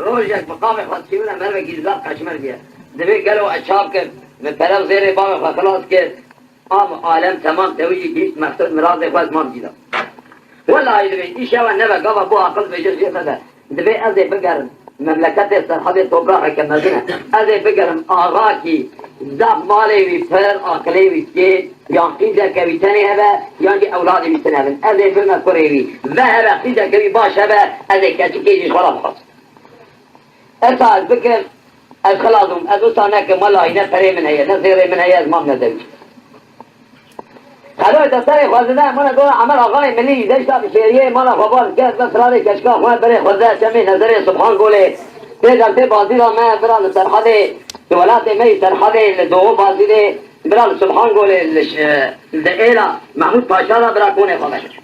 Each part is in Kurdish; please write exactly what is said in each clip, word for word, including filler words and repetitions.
Rojek bi qavê xwe dikevine mervekî ji zaf qeşmer bûye. Divê gelo ez çav kim, min pere û zêrê bavê xwe xilas kir. Am alem temam tewî jî gihîşt meqsed miradê xwe ez mam cî de. Wellahî divê îşewa nebe gava bo aqil vêje jê xebe. Divê ez ê bigerim memleketê Serhedê topraxeke mezin e. Ez ê bigerim axakî zaf malê wî pir, aqilê wî kê, yan qîzeke wî tenê hebe, yan jî ewladê wî tune hebin. Ez ê bime kurê wî. Ve hebe qîzeke wî baş hebe, ez ê keçikê jî ji xwe re bixwazim. Esa ez bikim, ez xilas bûm. Ez wisa nekim, wellahî ne perê min heye, ne zêrê min heye, ez mam ne zewicî. Xeloyê te serê xwe zide, mane gora Emer Axayê Milî, deşta Bişêriyê, mala xwe bar dike, ez ve sirarê keçika xwe berê xwe zide, çemê nezerê Subhan Golê. Tê dertê bazîra me, bira li Serhedê, li welatê me yî Serhedê, li Doğu Bazîrê, bira li Subhan Golê, li ş-, li Êla, Mehmûd Paşa da bira konê xwe vekir.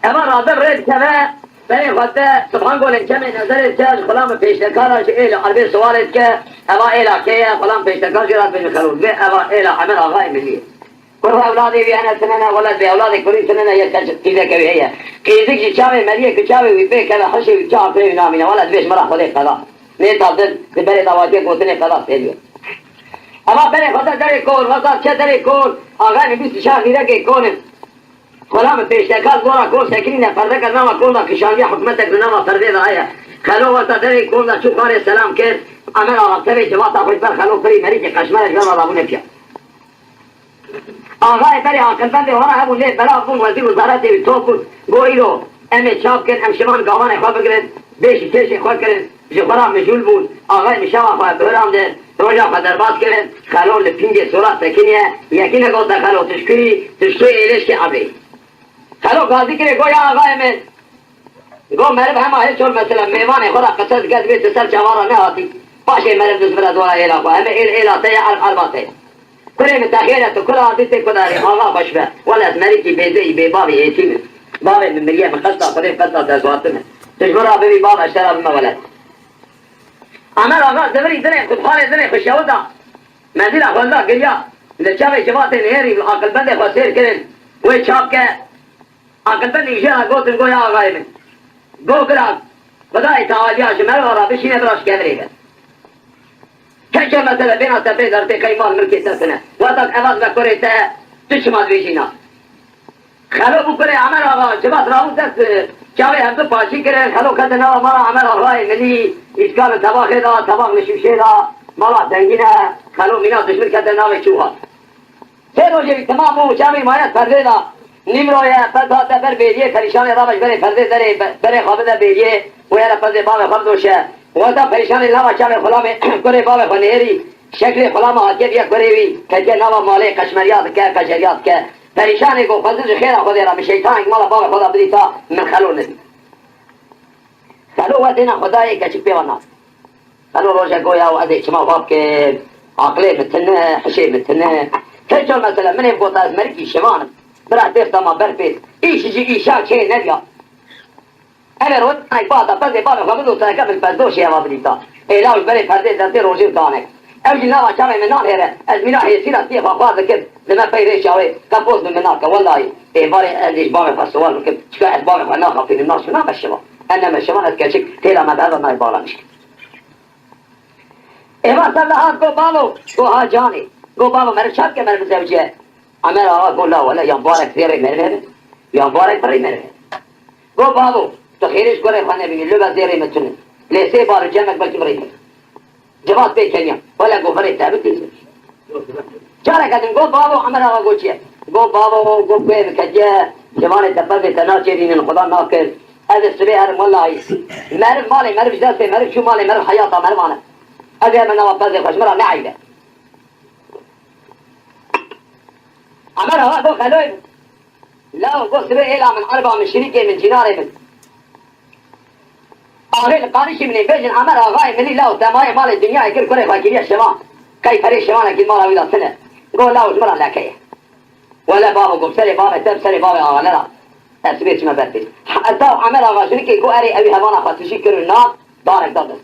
Eva rabe rê dikeve, berê xwe te, Subhan Golê çemê nezerê te, ji xulam pêştekara ji êla erbê siwarê dike, eva êla kê ye, xulam pêştekar jê re dibêjin xelûl. Vê eva êla Emer Axayê Milî ye. Kurva ewladê wî hene tune ne, wele dibê ewladê kurî tune ne, yek qîzeke wî heye. Qîzik ji çavê meriyê ku çavê wî pê keve hişê wî çav pê wî namîne, wele dibêj mira Xwedê qeda. Nê ta din, di berê davatiyê gotinê qeda sêliyo. Eva berê xwe te derê kor, wesa çe derê kor, axayê min bîst û çar xîrekê kor in. Xwela min pêştekar gora kor sekinîne, perdeke nava kor da kişandiye, hikmetek li nava perdê de heye. Xelo westa derê kor de çû xwarê selam kir. Emer Axa tevê civata xwe ji ber Xelo pirî merîkê qeşmerek ve rabûne piya. Axayê berê aqilbendê wana hebûn lê belav bûn, wezîr wizaretê wî top bûn. Go îro em ê çav kin, em şivan gavanê xwe bigirin, bêşî kêşê xwe kirin. Ji xwe re mijûl bûn, axayê min şeva xwe bihirandin, roja xwe derbas kirin, Xelo li pîngê sora sekiniye, yekî ne gote Xelo tu ji kurî, tu ji kê êlêşkê ebê. Xelo gazî kirê go ya axayê min. Go meriv hema hê çor mesela mêvanê xwe re qise dike dibê tu ser çavan re nehatî. Paşê meriv dizmire dora êla xwe. Heme êl êla te ye, erb erba te ye. Kurê min te xêr e, tu kula hatî tê kudarê, Allah xweş be. Wele ez merîkî bêdeyî bêbavî êtîm im. Bavê min miriye, min qesta Xwedê qesta dezwartin e. Tu ji min re bibî bava, ji te re bime welet. Emer Axa zivirî dinê xwe, xwarê dinê xwe şewida. Mendîla xwe da giriya. Li çavê civatê nihêrî aqilbendê xwe sêr kirin. Wê çap ke. Aqilbendî jê re gotin, go ya axayê min. Go bira, Xwedayê tealiya ji meriva re bişîne bira ji kevirê be. Keçe mesele bêna te pê dertê qey mal milkê te tune. Wexta eva dibe kurê te, tu çima dibêjî na? Xelo bû kurê Emer Axa, civat rabû dest, e, çavê hevdu paşî kirin, Xelo kete nava mala Emer Axayê Milî, îskan li tebaxê da, tebax li şûşê da, mala dengî ne, Xelo mîna dijmin kete navê çû hat. Sê rojê wî temam bû, çavê maye perdê da. Nîmro ye, pez hate ber bêriyê, perîşanê rabe ji berê perdê derê, be-, berê xwe bide bêriyê, wê here pezê bavê xwe bidoşe. Wexta perîşanê nava çavê xulamê kurê bavê xwe nihêrî, şeklê xulama hatiye viya kurê wî, ketiye nava malê, qeşmeriya dike, qejeriya dike. Perîşanê got, xwezin ji xêra Xwedê re, min şeytanek mala bavê xwe de bidîta, min Xelo nedî. Xelo we dêna Xwedayê, keçik pê ve nas. Xelo rojek got, ya ez ê çima xwe bikim? Aqilê min tune, hişê min tune. Te çor mesele, min ê gota ez merikî şivan im. Bira têf dama ber pêt. Îş jî îşa çê neviya. Ev ê rotanek bata pezê bavê xwe bido sereke min pezdoşê eva bidîta. Êla û ji berê perdê dertê rojê û danek. Ew jî nava çavê min nanhêre. Ez mîna hêsî ra tiyê xwe xwar dikim. Dime pey rêça wê. Qe poz bi min nake. Wellahî. Êvarê ez ê ji bavê xwe siwar bikim. Çika ez bavê xwe naxapînim, naşim, nabe şivan. Ez neme şivan, ez keçik têla me bi eva nayê bala mişkim. Êvar ser de hat go bavo, go ha canê. Go bavo meriv çap ke meriv zewciye. Emer Axa go la wele yan barek zêrê meriv hebe, yan barek birî meriv hebe. Go bavo, tu xêrê ji kurê xwe nebînî, lûve zêrê min tune. Lê sê bar û cemek belkî birî min. Civat pê keniya. Wele go virê te bi têz. Careke din go bavo, Emer Axa go çi ye? Go bavo, go ku ê biketiye, civanê te pezê te naçêrînin, Xuda nakir. Ez ê sibê herim wellahî. Meriv malê meriv ji destê meriv çû, malê meriv heyata meriv ane. Ez ê herim nava pezê xwe ji min re neeybe. Emer Axa go xeloyê min. Law go sibê êla min, erba min, şirîkê min, cînarê min. Axê li qarişî min ê bêjin Emer Axayê Milî law temayê malê dinyayê kir kurê xwe kiriye şivan. Qey perê şivanekî mala wî de tune. Go law ji min re leke ye. Wele bavo go bi serê bavê te, bi serê bavê Axane re. Ez sibê çime ber pêt. Heta Emer Axa jinikê go erê ewî hevana xwe tijî kir û na darek da dest.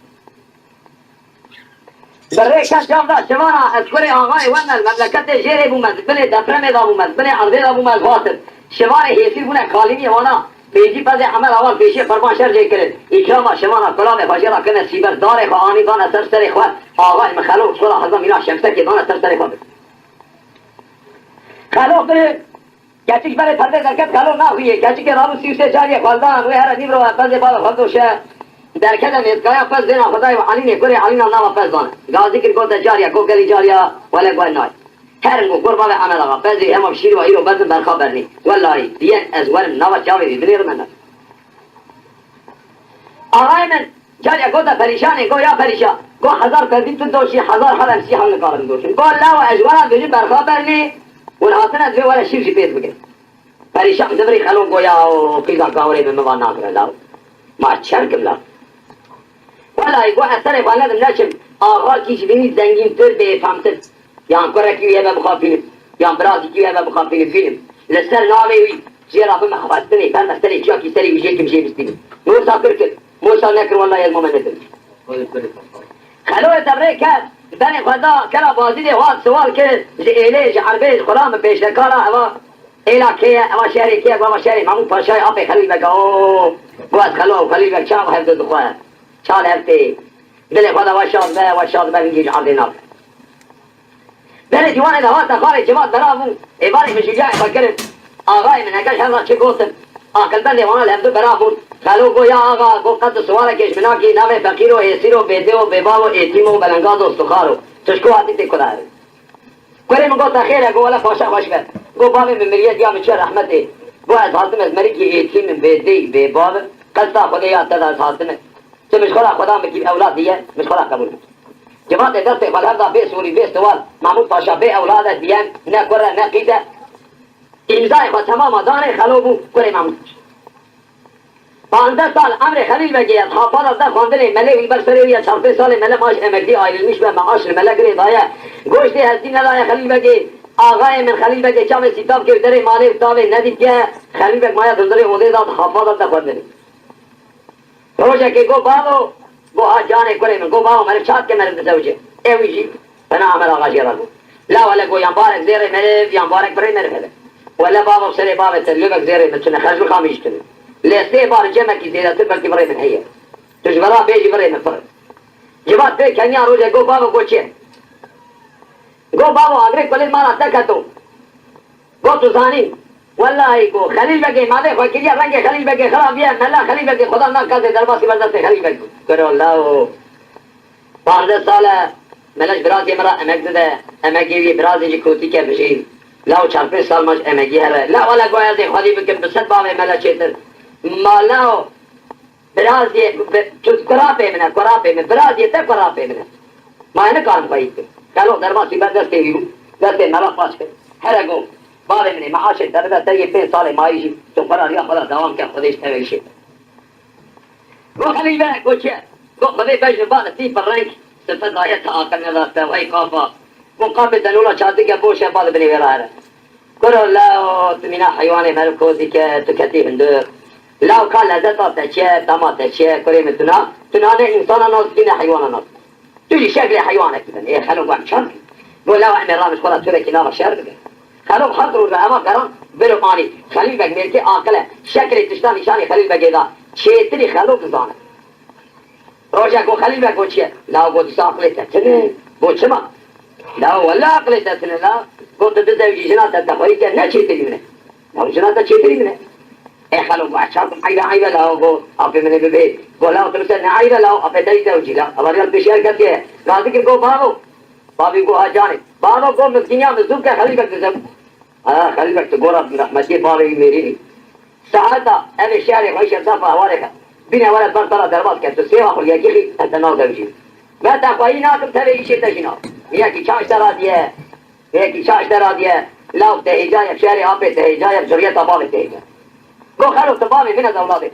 Bi rê keş çav da şivana ez kurê axayê we me, li memleketê jêrê bûme, di binê depremê de bûme, di binê erdê de bûme, ez hatim. Şivanê hêsî bûne kalîniyê wana. Pêncî pezê Emel Axa pêşiyê qurban şer jê kirin. Îkrama şivana kulavê xwe jê re kirine sîber, darê xwe anî dane ser serê xwe. Axayê min Xelo û çiqula hezan mîna şemsekê dane ser serê xwe bir. Xelo kirin. Keçik berê perdê derket, Xelo naxuye. Keçikê rabû sî û sê cariyê xweldan, wê here nîvro e, pezê bavê xwe doşe. Derkete nêzkaya pez zêna Xwedayê û Elînê kurê Elîna nava pez dane. Gazî kir gote cariya, go gelî cariya, wele guhen nayê. Herin go, gor bavê Emel Axa, pezê hema şîr ve îro bezin berxa bernî. Wellahî, diyen ez werim nava çavê wî binêrim em. Axayê min, cariya gote perîşanê, go ya perîşan. Go hezar pezî tu doşî, hezar hal em sî hal nikarin doşin. Go lawa ez wera dojî berxa bernî, wir hatine divê were şîr jî pêz bikin. Perîşan divirî Xelo go ya o qîza gawrê min, min va nagire law. Ma çer kim law. Wellahî go ez serê xwe nedim neçim. Axa kî ji vînî zengîntir, bêfemtir. Yan kurekî wî hebe bixapînim, yan birazîkî wî hebe bixapînim, bînim. Li ser navê wî jê re bime xwestinê, ber me serê çiyakî serê wî jê kim jê bistînim. Mosa kir kir, mosa nekir wellahî ez mame nedim. Xeloyê te rê ket, berê xwe da kera Bazîdê, hat siwal kir, ji êlê, ji erbê, ji xulamê pêşdekara eva êla kê ye, eva şerê kê ye, eva şerê Mahmûd Paşayê apê Xelîl Beg e. O, go ez Xelo, Xelîl Beg çawa hevdu dixwe? Çal hev tê. Dilê xwe de we şaz be, we şaz be, vingî ji erdê nabe. Berê dîwanê de hate xalê civat berav bû, êvarê min ji cayê xwe kirin. Axayê min heke ji hev re çi gotin, aqilbendê wana li hevdu berav bûn. Xelo go ya axa, go qet û siwarekê ji min nakî, navê feqîr û êsîr û bêdê û bêbav û êtîm û belengaz û stixar û tu ji ku hatî tê ku de herin. Kurê min go te xêr e, go wele paşa xweş be. Go bavê min miriye, diya min çûye rehmetê. Go ez hatim, ez merikî êtîm im, bêdê, bêbav im. Qesta Xwedê ya te de ez hatim im. Tu min ji xwe re Xwedan bikî, ewlad diye, min ji xwe re qebûl bikî. Civatê destê xwe li hev da bê sorî, bê siwal, Mahmûd Paşa bê ewlad e, diyen, ne kur e, ne qîz e. Îmzayê xwe temama danê, Xelo bû kurê Mahmûd Paşa. Panzdeh sal emrê Xelîl Begê ye, di xapala de xwendinê melê wî ber serê wî ye, çar pênc salê mele maaş emeklî ayrılmış ve maaş li mele girê daye. Goştê hestî nedaye Xelîl Begê, axayê min Xelîl Begê çavê sîtav kir derê malê û tavê nedîtiye, Xelîl Beg maye dindirê odê da di xapala de xwendinê. Rojekê go bavo, go ha canê kurê min, go bavo meriv çat ke meriv dizewce. Ew jî bena Emel Axa jê re got. La wele go yan barek zêrê meriv, yan barek birê meriv hebe. Wele bavo serê bavê te lübek zêrê min tune, xerclixamî jî tune. Lê sê bar cemekî zêdetir belkî birê min heye. Tu ji vira bêjî birê min pir. Civat pê keniya rojê go bavo go çi? Go bavo agirê kulê mala te keto. Got tu zanî. Wellahî go Xelîl Begê mavê xwe kiriye rengê Xelîl Begê xirab ye. Mela Xelîl Begê Xweda na qezê derbasî ber destê Xelîl Begê. Kuro lawo. Panzdeh sal e mele ji birazê min re emek dide. Emegê wî birazê jî kotî ke bijî. Lawo çar pênc sal ma ji emegî here. La wele go ez ê xwedî bikim bi sed bavê mele çêtir. Ma lawo. Birazê, bi-, tu kurapê min e, kurapê min. Birazê te kurapê min e. Ma ez nikarim xweyî bikim. Xelo derbasî ber destê wî bû. Destê mela paç kir. Here go. Bavê min ê, meaşê te bide te yê pênc salê mayî jî. Tu xwe re riya xwe de dewam ke, Xwedê ji te ve îşê te. Go Xelîl be, go çi? Go Xwedê bejn ba li tî pirreng. Sife daye te aqil neda te, wey qafa. Go qapê te nola çatike boş e, ba li binê wê re here. Kuro lawo, tu mîna heywanê meriv kozî ke, tu ketî hundir. Law ka lezeta te çi ye, tama te çi ye, kurê min tu na, tu na ne însana nas dikî ne heywana nas. Tu jî şeklê heywanekî bin. Ê Xelo, em çar kî. Go lawa em ê ravin xwe ra turekî nava şer bikin. Xelo heft roja eva geran, biro anî. Xelîl Beg mêrkê aqil e. Şeklê tişta nîşanî Xelîl Begê da. Çêtirî Xelo dizane. Roja go Xelîl Beg go çi ye? La go dîsa aqilê te tune. Go çima? La wele aqilê te tune la. Go tu dizewicî jina te, te xweyî ke ne çêtirî min e. La jina te çêtirî min e. Ê Xelo, go ez çakim eybe eybe la go apê min ê bibê. Go la tu ser ne eybe la apê te î zewicî la. Eva riyal pêşiyer ketiye. Gazi kir go bavo. Bavî go ha canê. Bavo go miskîniya min zû ke Xelîl Beg dizew. Ha, Xelîl Beg tu gora rehmetiyê bavê wî mêrînî. Saeta, ev ê şehrê xwe îşev defa hewarê xwe. Bîne were ber tara derbas ke, tu sêva xwe yekî xî, ez te nazewicî. Me te xweyî nakim, tevê îşê te jî nakim. Yekî çaş te radiye, yekî çaş te radiye. Law te hêca ye, şehrê apê te hêca ye, zuriyeta bavê te hêca. Go Xelo tu bavê min ez ewladê.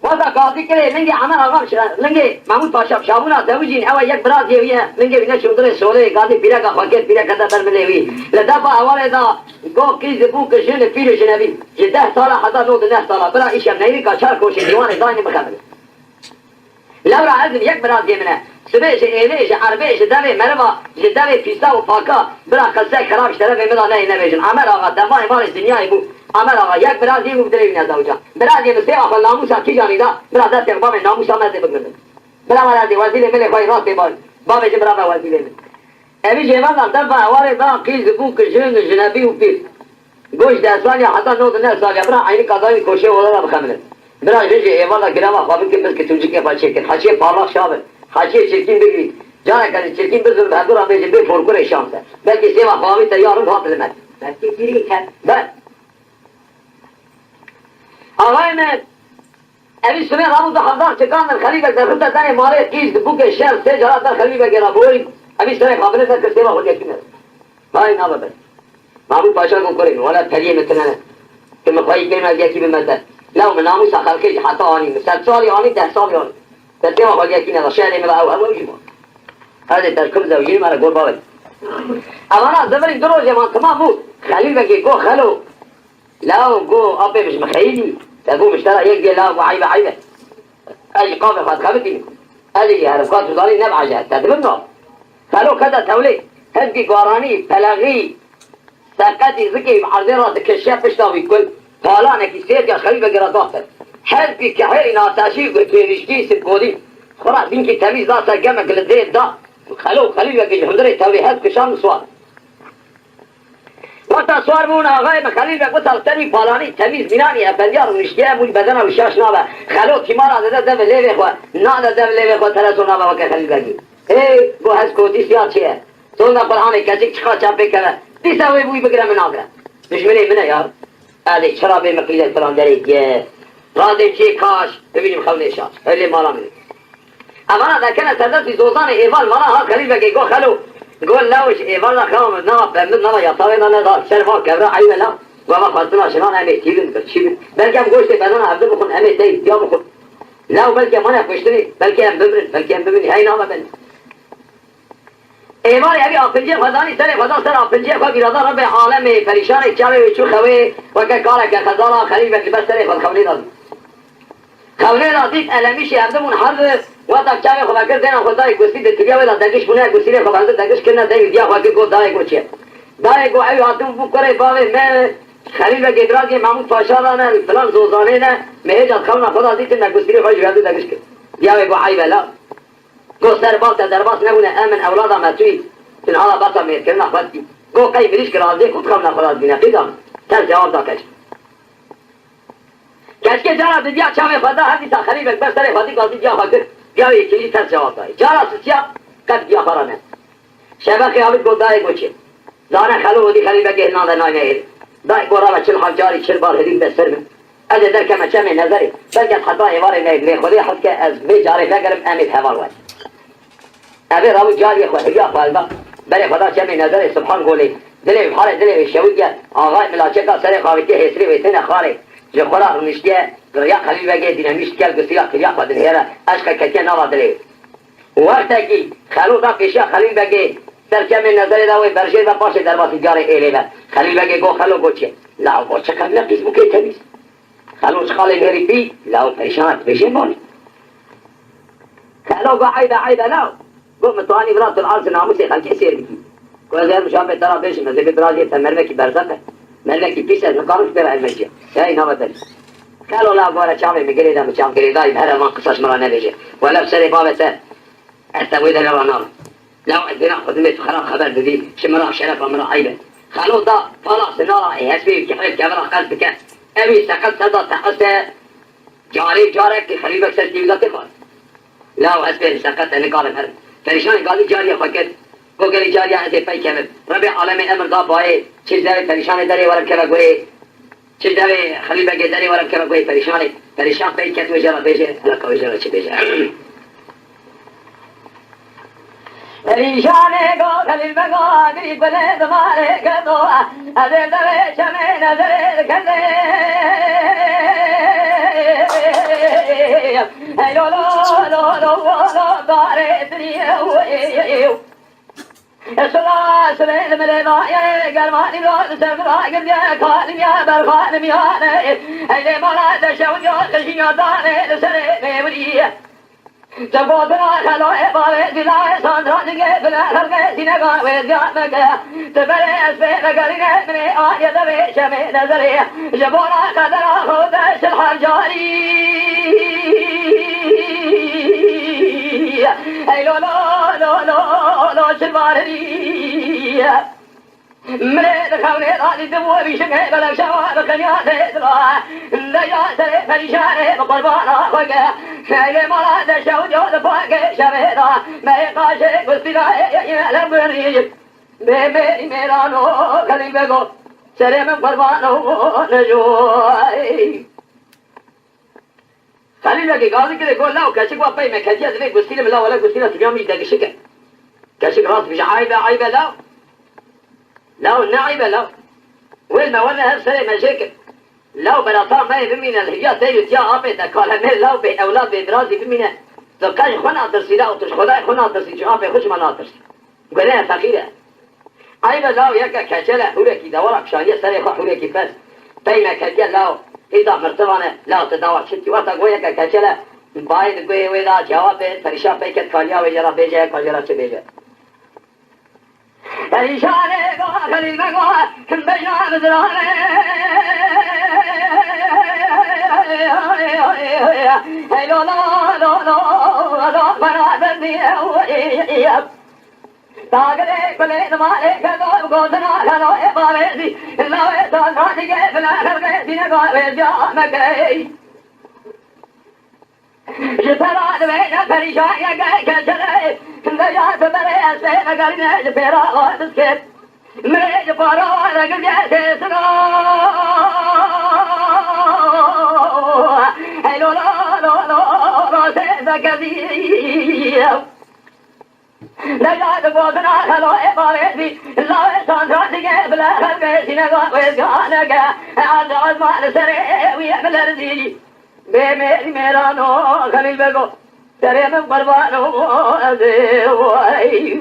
Weza Gazî kirê, lingê Emel Axa bi şa-, lingê Mahmûd Paşa bi şabûna zewicîn, ew e yek birazê wî ye, lingê wî neçû dirê solê, Gazî pîreka xwe kir, pîreke de ber milê wî. Li defa hevalê da, go qîz bû ki jin pîr û jinebî. Ji deh sala heta nod û neh sala, bira îşev neyrîka çar koşê dîwanê dayne bixemilin. Lewra ez im, yek birazê min e. Sibê ji êlê, ji erbê, ji devê meriva, ji devê pîsa û paka, bira qisek xirab ji terefê min da neyê nebêjin. Emel Axa, devayê malê dinyayê bû. Amed axa, yek birazê min bi dilê wî nezawica. Birazê min sê axa namûsa kîjanî da, bira destê xwe bavê namûsa me dê bigirtin. Bira me dê wezîrê min lê xwe yê rastê bavê, bavê jî bira me wezîrê min. Evî jêvan da defa ewarê da qîz û bûk, jin, jinebî û pîr. Goş deh saliya heta nod û neh saliya bira eynî qadayî koşê oda da bixemilin. Bira jin jî êvar da gireva xwe bikin, biskî tûcikê xwe çêkin. Heçiyê parlaq şabin. Heçiyê çirkîn bigirî. Careke di çirkîn bizûn bi hevdû re bêjin bê forkurê şanse. Belkî sêva xwe avî te ya rind hat li me. Belkî girî ket. Be. Axayê me, evî sibê rabû du hezar çikan din Xelîl Beg derxiste derê malê qîz di bûkê şer sê cara der Xelîl Begê re borî. Evî serê xabine ser kir sêva xwe yekî me. Hay nava ber. Mahmûd Paşa got kurê min, wele periyê min tine ne. Ki min xweyî kir me yekî bi me te. Lew min namûsa xelkê jî heta anî, min sed salî anî, deh salî anî. Te sêva xwe yekî ne, şerê min ew ew ew jî bû. Ez ê te ji ku bizewjînim, me re got bavê. Evana zivirî du rojê man timam bû. Xelîl Begê got xelo. Law go apê min ji min xeyîdî. Te got min ji te re yek dê law go eybe eybe. Ez jî qafê xwe dixebitînim. Ez ê jî herifka tu zanî nebehece. Te dibim no. Xelo kete tewlê. Hevkî guaranî, pelexî, seqetî zikê wî bi erdê re dikişe pişta wî kul. Palanekî sêrca Xelîl Begê re daxte. Hevkî kehêrî nateşî û kêrişkî sirkodî. Xwe re dînkî temîz da ser gemek li dê da. Xelo Xelîl Begê ji hundirê tewlê hev kişan û swar. Wexta swar bûn, axayê min Xelîl Beg wisa li ser wî palanî temîz mînanî efendiya rûniştiye bû, bedena wî şaş nabe. Xelo tîmara dide dev lêvê xwe, nade dev lêvê xwe, tereso nabe weke Xelîl Begî. Ê, go hez kotî siya çi ye? Sonda Qur'anê keçik çiqa çap pê keve. Dîsa wê bûyî bigire min nagire. Dijminê min e ya. Elê çira bê min qîlek filan derê diye. Radê cê kaş, bibînim xewnê şaş. Elê mala min. Evana dekene ser destî zozanê êval vana ha Xelîl Begê go xelo. Go lew ji êval de xewa min nava pemir nava yatavê de ne da ser va kevra eybe la. Go eva xwestina jinan em ê tîbin, birçî bin. Belkî em goştê bedena hevdu bixwin, em ê tey diya bixwin. Lew belkî em hane kuştinê, belkî em bimrin, belkî em bimrin, hey nava ben. Êvarê evî apincê xwe danî serê xwe da ser apincê xwe vîrada Rebê alemê perîşanê çavê wê çû xewê weke kareke xezala Xelîl Begî ber serê xwe xewnê da. Xewnê ra dît elemîşê evdibûn herdi, weta çavê xwe vekir dêna xwe dayê gusî di tiliya wê de degiş bûne, gusîrê xwe vehdi degiş kirine dayê diya xwe kir got dayê got çi ye? Dayê got ew hatin bû kurê bavê me, Xelîl Begê birazê Mahmûd Paşa ra ne, filan zozanê ne, me hêca xewna xwe da dîtin me gusîrê xwe ji vehdi degiş kir. Diya wê got eybe la. Got ser bal te derbas nebûne, em in ewlada me tuyî. Tu niha da berta mêrkirina xwe dikî. Got qey mirîşk razê xwe xewna xwe da dibîne qîza min. Ters cewab da keç. Keçikê cara didiya çavê xwe da her dîsa Xelîl Beg ber serê xwe dî gazî diya xwe kir, diya wê yekîncî ters cewab dayê. Cara sisiya qet diya xwe re ne. Şevexê avît got dayê got çi? Zane xelo hodî Xelîl Begê hilnan de nayne êrî. Dayê got rave çil hevcarî çil bar hilîk de ser min. Ez ê derkeme çemê nezerê. Belke ez heta êvarê neyê lê Xwedê hez ke ez vê carê vegerim em ê heval werin. Evê rabû cariyê xwe hiriya xwe hilda. Berê xwe da çemê nezerê Subhan Golê. Dilê wî harê dilê wê şewitiye. Axayê milaçeka serê xavîtiye hêsirê wê têne xarê. Ji xwe ra rûniştiye. Giriya Xelîl Begê dînemîş dikel gusîra kiriya xwe dinihêre. Eşqe ketiye nava dilê wê. Wextekî Xelo da pêşiya Xelîl Begê ser çemê nezerê de wê berjêr ve paşê derbasî diyarê êlê ve. Xelîl Begê got Xelo got çi? La got çi qebile qîz bûkê temîz. Xelo ji xalê nêrî pî, law perîşan dibêjê malî. Xelo got eybe eybe law. Got min tu anî vira tu li arz namûsê xelkê sêr bikî. Got ez her mişan bê te ra bêjim, ez ê bê birajê te mervekî berzaq e. Mervekî pîs e, ez nikarim ji pê re elmecî. Hey nava te. Xelo law gore çavê min girê de min çav girêdayî, bi here van qisa ji min re nebêje. Wele bi serê bavê te. Ez te wê de leva nabim. Law ez bêna xwe dimê tu xera xeber didî, ji min ra şerefa min ra eyb e. Xelo da pala sinara ê hespê wî kehê kevira qez dike. Ew ê seqet ser da teqise, carê carek ki Xelîl Beg ser kêwî da têxwar. Law hespê seqet e nikarin herin. Perîşanê gazî cariya xwe kir. Go gelî cariya ez ê pey kevim. Rebê alemê emir da bayê. Çi zerê perîşanê derê were keve gurê. Çi devê Xelîl Begê derê were bikeve guhê perîşanê. Perîşan pey ket wê jê re bêje, hela ka wê jê re çi bêje. Perîşanê go Xelîl Bego girî gulê dimarê keto. Ez ê devê çemê nezerê dikendê. Hey lo lo lo lo lo lo darê dirî. Sula sibê li milê dayê germanî lo li ser dura girdiye kalimiye berxanimiye. Eylê mala deşewiya qijîya danê li serê mêwirî. Ji bo dina xeloyê bavê dîlayê sandra dingê bile xelkê sînega wê ziya meke. Ti berê ez pê vegerîne minê aliyê devê şemê nezerê. Ji bona qedera xwe de şil her carî. Ey lo lo lo lo lo şil barî. Mirê di xewnê da dîtibû bîşikê belek şewa bi qenya tê dila. Deya serê perîşanê bi qurbana xwe ke. Seyrê mala de şew diyo di pakê şevê da. Meyê qaşê gustîla ê yê lem birî. Bê mêrî mêrano Xelîl Bego. Serê min qurbano nejo. Xelîl Begê gazî kirê got, law keçik wa pey me ketiye divê gustîlim, law wele gustîla tibiya min jî degişik e. Keçik rast bije, eyb e, eyb e law. Law ne eyb e law. Wêl me werne hev serê me jê kir. Law berata me yê bimîne li hiya teyr û tiya apê te kalemê law bê ewlad bê birazî bimîne. Tu qe ji xwe natirsî law, tu ji Xwedayê xwe natirsî, ji apê xwe çima natirsî? Gure feqîr e. Eyb e law yeke keçel e, hûrekî dewara kişaniye serê xwe hûrekî pez. Pey me ketiye law, hêda mirtivan e, law ti dawa çi dikî? Wexta got yeke keçel e, bayê di guhê wê de cewab bê, perîşan pey ket kaliya wê jê re bêje, ka jê re çi bêje. Perîşanê go Xelîl me go, bejna bi zirane. Hey lo lo lo lo, lo bana bendî. Dagirê kulê nimalê kedo gotina xelo ê bavêzî. Lawê sandra dike bila xelkê sîne bavêziya mekey. Ji te re divêje perîşaniyeke keçelê. Deya tu berê ez pê vegerîne ji pêra xwe biskêt. Mirê ji para we re girye têsino. Hey lo lo lo lo lo sê vekezî. Deja di gotina xelo ê bavêzî, lawê sandra dike bile xelkê sînega wêzganeke. Erde ezma li serê wî ye bilerzî. Bê mêrî mêrano Xelîl Bego, serê min qurbano ez ê wey.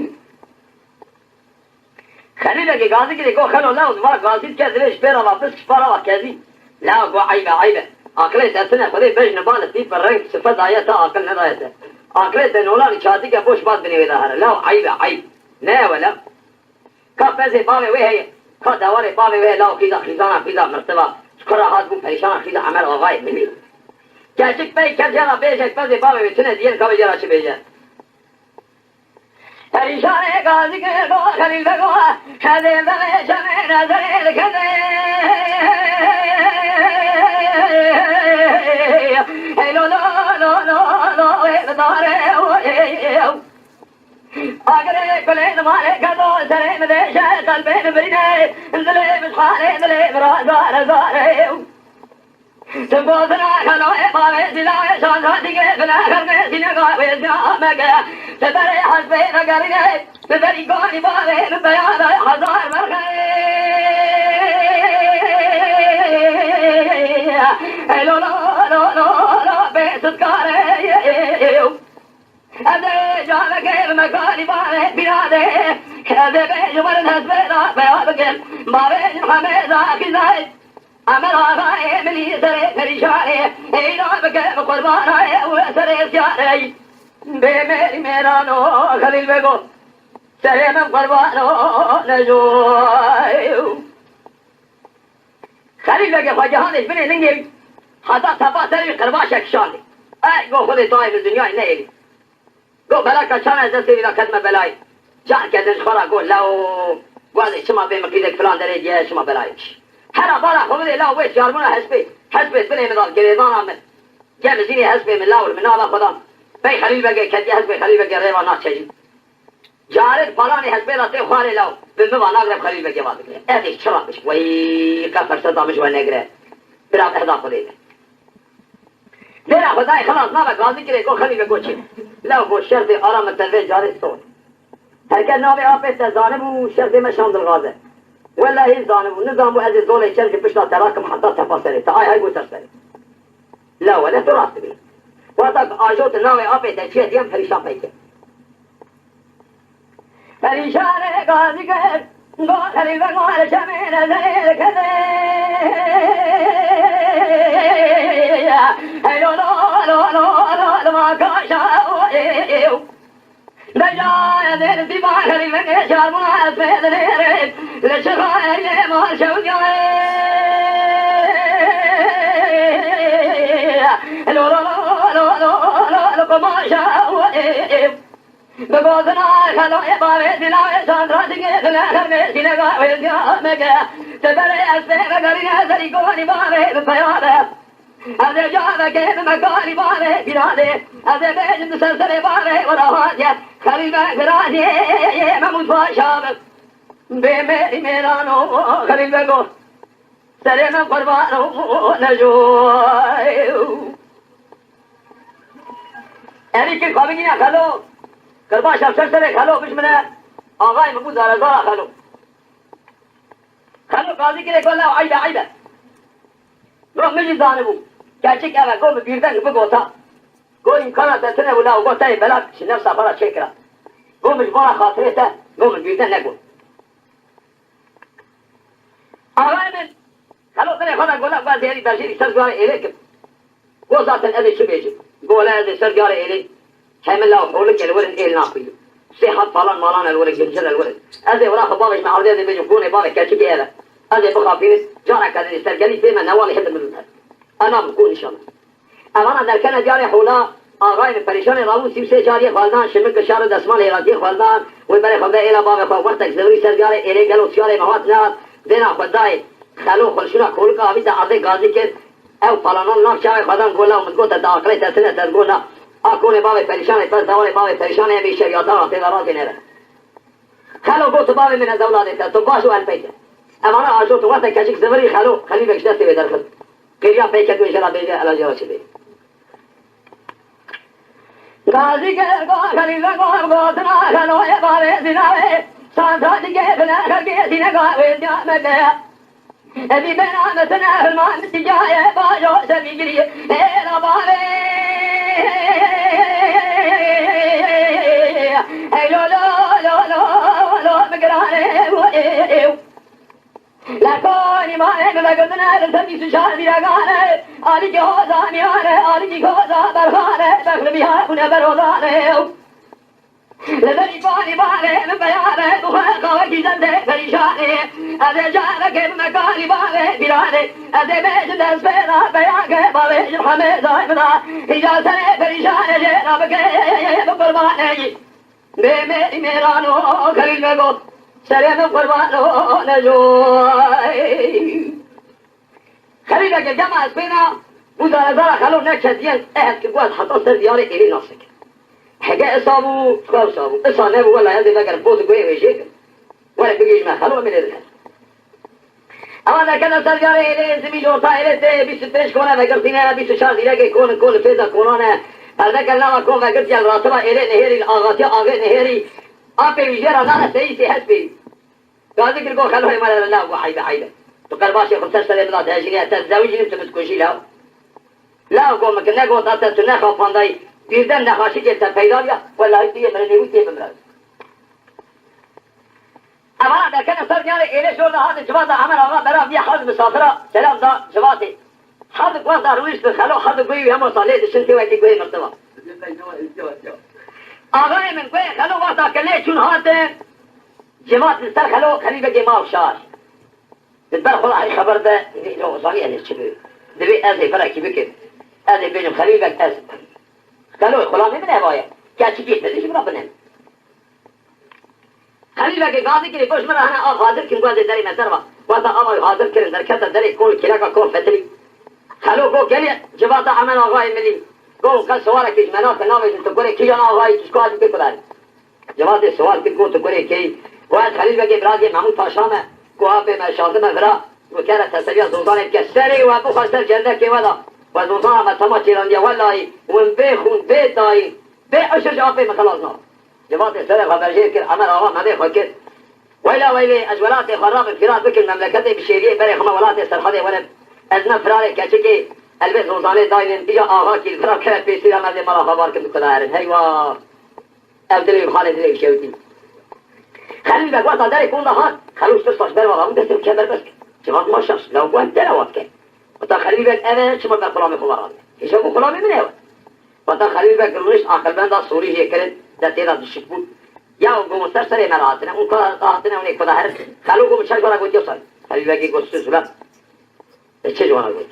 Xelîlekê gazî girê go xelo law va gazî dike divê ji pêra va pisk ji para va kezî. Law go eyb e, eyb e. Aqilê te tune Xwedê bejne ba li tî bi reng sife daye te aqil nedaye te. Aqilê te nolanî çatike boş bat binê wê de here. Law eyb e, eyb. Ne ye wele. Ka pezê bavê wê heye. Ka dewarê bavê wê heye law xîza xîzana xîza mirtiva. Ji kura hat bû perîşana xîza Emer Axayê milî. Keçik pey ket jê re bêje pezê bavê wê tune diyen ka wê jê re çi bêje. Perîşanê gazî kir go Xelîl Bego, xedê belê şemê nezerê dikete. Hey lo lo lo lo lo wê bi dare. Agirê kulê nimalê kedo serê min dêşe, qelbê min birîne, dilê min ji xalê dilê min ra zare zare. Ti gozina xeloyê bavê zîlayê şanza dîgê bile xelkê sînega wê ziya meke. Ti berê hespê vegerînê, ti berî ganî bavê min beya de hezar berxê. Ey lo lo lo lo lo bê sitkare. Ez ê careke bi mekanî bavê bîra de. Ez ê bêjim werin hespê da peya bikin. Bavê Mihemed Akîzay. Emer Axayê milî serê perîşanê. Eyna bike bi qurbanayê û serê siyarê. Bê mêrî mêrano Xelîl Bego. Serê min qurbano nejo. Xelîl Begê Xwecihanê ji binê lingê wî heta tepa ser wî qirbaşek kişandê. Ey go Xwedê tu ayê min dinyayê neêrî. Go belaka çawa ez destê wî de ketime belayê. Careke din ji xwe re go lew, go ez ê çima bê miqîdek filan derê diye çima belayê kişî. Hera bala xwe bidê law wê şiyarbûna hespê. Hespê binê min da girêdana min. Ge min zînê hespê min law li min nava xwe da. Pey Xelîl Begê ketiye hespê Xelîl Begê rêva naçe jî. Carê palanê hespê de tê xwarê law. Bi min va nagre bi Xelîl Begê va digre. Ez ê çi ra bişim? Wey qe ferseta min ji we negre. Bira bi heda Xwedê be. Dêra Xwedayê xilas nabe gazî kirê go Xelîl Bego çi? Law go şertê ara min te vê carê sor. Herke navê apê te zanibû şertê me şan dilxaz e. Wellahî zanibû, nizanibû ez ê zolê çerkê pişta te rakim heta tepa serê. Te ay hay go ser serê. La wele tu rast dibî. Wexta ku ajo tu navê apê te çiye diyen perîşan peyke. Perîşanê gazî kir, go xerîbe go li çemê nezerê dikete. Hey lo lo lo lo lo lo ma kaşa. Deja ez ê li dîva xerîbekê çarbûna ez pê dinêrim. Li çixa eriyê mal şewdiya. Lo, lo, lo, lo, lo, lo, lo, qumaşa wê. Bi gotina xeloyê bavê dîna wê çandra dingê dine xermê dîne ga wê diya meke. Te berê ez pê vegerîne serî gonî bavê bi peya be. Ez ê careke bi mekarî bavê bîra dê. Ez ê bêjim di ser serê bavê wera hatiye. Xelîl Beg birazê Memûd Paşa bi. Bê mêrî mêran o Xelîl Beg o. Serê min qurban o nejo. Erî kir xwe bigîne xelo. Qirbaşa ser serê xelo bijmine. Axayê min bû zarezara xelo. Xelo gazî girê got, "Law eyb e, eyb e." Got, "Min jî zanibû. Keçik ev e." Got, "Min bîrden bigota." Got, "Îmkana te tune bû law." Got, "Teyê bela ji nefsa xwe re çêkira." Got, "Min ji bona xatirê te." Got, "Min bîrden negot." Axayê min, xelo dilê xwe de got, "Law ez ê herî berjêrî ser ziwarê êlê kim." Got, "Zaten ez ê çi bêjim?" Got, "Wele ez ê ser diyarê êlê, hemila û holikê li wir in êl naxwînim. Sê hat palan malan e li wir in, gincir e li wir in. Ez ê wila xwe bavêjime erdê, ez ê bêjim konê bavê keçikê ev e. Ez ê bixapînim, careke din ê sergelî bême newalê hildin min her. Ana min kon nîşan." Evana derkene diyarê hola, axayê min perîşanê rabûn sî û sê cariyê xweldan, şimik kişar û desmalê hêratiyê xweldan, wê berê xwe bide êla bavê xwe. Wextek zivirî ser diyarê êlê gelo çiyarê me hat nehat, dêna xwe dayê. Xelo xwe li şûna kolika avî de erdê gazî kir. Ew palanan nav çavê xwe dan, got, "Law min got te aqilê te tune, te got na. A konê bavê perîşanê, bes dewalê bavê perîşanê em ê şeviyata ra tê de razê nebe." Xelo got, "Tu bavê min e, ez ewladê te, tu baş û elpey te." Evana ajotin, wexta keçik zivirî xelo, Xelîl Beg ji destê wê derxist. Qêriya pey ket wê jê re bêje, ela jê re çi bê. Gazî kir, got, "Xelîl Beg o gotina xeloyê bavê zînavê. Santa digê bile xelkê zîne gavê diya meke." Evî bena me tine hilman tîcaye bajo semî girî. Ê la bavê. Hey lo lo lo lo lo mi girane wo ê. La konî mane mi vegirtine li ser bîst û çar bîregane. Alîkî hoza miyane, alîkî hoza berxane. Bexli biya bûne berozane. Li berî kanî bavê min peyame, bi xwe qawekî zerdê perîşanê. Ez ê carekê bi me kanî bavê bîranê. Ez ê bêjim dest pê da peyake, bavê ji hemê zay min da. Hîca serê perîşanê jê re bike, bi qurbanê yî. Bê mêrî mêran o Xelîl Beg o, serê min qurban o nejo. Xelîl Beg, dema ez bêna, bû zarezara xelo neketiyen, ehet ki got heta ser diyarê êlê nas dikin. Hege isa bû, xew isa bû. Isa nebû, wela ez ê vegerim, bo di guhê wê jê kim. Were bigihîjime xelo, em ê lê dikin. Ewan derkene ser diyarê êlê, zimî ji orta êlê tê, bîst û pênc kone vegirtîne, bîst û çar zîrekê kon in, kon li fêza konan e. Perdeke li nava kon vegirtiye, li ratiba êlê nihêrî, li axatiya axê nihêrî. Apê wî jê re nane seyî sê hespê. Gazî kir got, "Xeloyê me re law got eybe eybe. Tu qerbaşê xwe ser serê min da dihejînî, ez te dizewicînim, tu min dikujî law." Law got, "Min ki negota te, tu nexapandayî, bîrden nexaşikê te peyda biya, wellahî tu yê mirinê wî tê bimrayî." Evana derkene ser diyarê êlê jor de hatin civata Emer Axa bera vî hard misafira selam da civatê. Hard wexta rûniştin xelo, hard guhê wî hema salê dişin tê wekî guhê mirtiva. Axayê min guhê xelo wexta ke lê çûn hatin, civat li ser xelo Xelîl Begê ma û şar. Di ber xwe de herî xeber de, divê lo zanî ez ê çi bi. Divê ez ê birekî bikim. Ez ê bêjim Xelîl Beg ez. Xelo xulamê min ev aye. Keçikê te dişi bira bine. Xelîl Begê gazî kirê, got, "Ji min re hene av hazir kin, got ez ê derê me derva." Wexta ava hazir kirin, derkete derê kon, kêleka kon fetilî. Xelo got, "Gelê civata Emer Axayê Milî." Got, "Qe siwarekê ji me nake, navêjin tu kurê kîjan axayî, tu ji ku dikê ku derê?" Civatê siwar kir, got, "Tu kurê kê yî?" Got, "Ez Xelîl Begê birazê Mehmûd Paşa me, ku apê me şandime vira, got kere teseviya zozanê bike, serê we bixwe ser cendekê we da. We zozana me tema çêrandiye, welahî, win bê xûn, bê dayîn, bê eşir ji apê min xelas nabe." Civatê serê xwe berjêr kir, Emer Axa mevê xwe kir. Weyla weylê, ez welatê xwe rabim, firar bikim memleketê, bi şêriyê berê xwe me welatê Serhedê werim. Ez me firarê keçikê, elbê zozanê daynin, îja axa kî li vira kere pêsîra me dê mala xwe bar kim dikuna herin. Heywa! Ev dilê wî xalê dilê wî şewitî. Xelîl Beg wexta derê konda hat, Xelûş tirsa ji ber ve rabû, destê wî kemer bes kir. Civat ma şaş, law ku em te re wat ken. Weta Xelîl Beg ev e, çima ber xulamê xwe ve rabî? Hêja bû xulamê min ew e. Weta Xelîl Beg rûnişt, aqilbenda sorî jê kirin. De têra dişik bû. Ya û gomo ser serê me re hatine. Û ka hatine, hûn ê ku da herin. Xelo gomo çek wara gotiyo ser. Xelîl Begê got, "Siz ulan." E, çi ji wana got?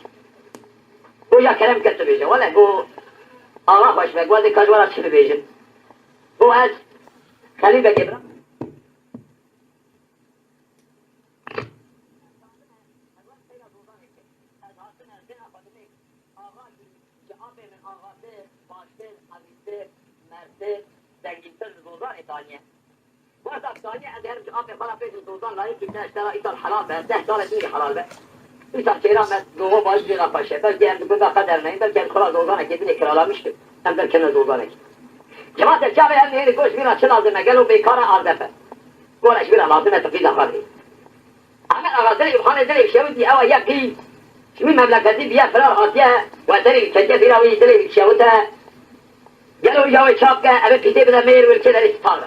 Got, "Ya kerem ke tu bêje." Wele got, "Axa xweş be, got ez ê ka ji wana çi bibêjim?" Got, "Ez Xelîl Begê bira." Ji apê min axatir, baştir, ezîztir, mertir, zengîntir li Zozanê daniye. Wexta daniye ez herim ji apê xwe re bêjim Zozan layikî te ji te re îsal helal be, deh salê din jî helal be. Îsal çêra me gogo baş jê re xweş e. Belkî em di gunda xwe derneyên, belkî em xwe re Zozanekê dinê kiralamiş bin. Em derkevine Zozanekê. Cemaate çavê em nêrî goş vî re çi lazim e? Gelo bêkar e, ardef e? Gole ji vî re lazim e, tu qîza xwe bidî. Amed Axa dilê Hanê dilê şewitî ew e, yek pî ji wî memleketî biye firar hatiye, we dilê ketiye bîra wî, dilê şewit e. Gelo ya wê çap ke, ev ê pîtê bide mêr, wê li kê derê sitar be.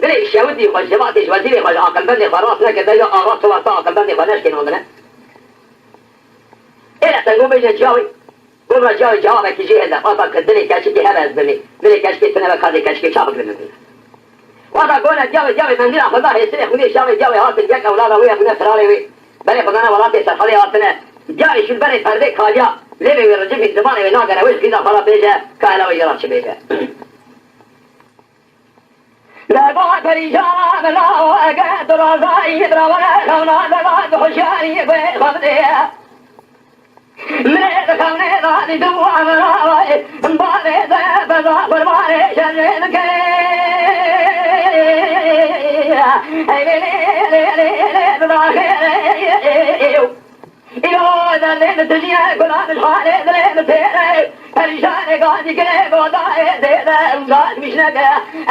Dilê şewitî xwe, ji cemaatê, ji wezîrê xwe, ji aqilbendê xwe rast neke, bêje axa tu wexta aqilbendê xwe neşkênandine. Êre tengo bêje ciyawê. Gobra ciyawê cewabekî jê hêle. Wata ke dilê keçikê hebe ez bimî. Dilê keçikê tune ve, kadê keçikê çavik li min bî. Wata gone ciyawê, ciyawê mendîla xwe da hêsirê xwînê şavê ciyawê hatin yek ewlada wê hebûne firarê wê. Berê xwe dane welatê serxalê hatine. Ciyawê şûl berê perdê kaliya. Lêvê wê ricifî zimanê wê nagere wê ji qîza xwe re bêje ka hela wê jê re çi bêje. Deba perîşana bila ege tu razayî bira were xewna deba tu huşyarî xwe xwe bidê. Minê di xewnê de dî tu amira wayê bavê de beza qurbanê şerê dike. Hey lê lê lê lê lê lê dudakê. Îro derdê li tijî ye, gulan ji xalê dilê li têr e. Perîşanê gazî girê godayê dê de, gaz mişneke.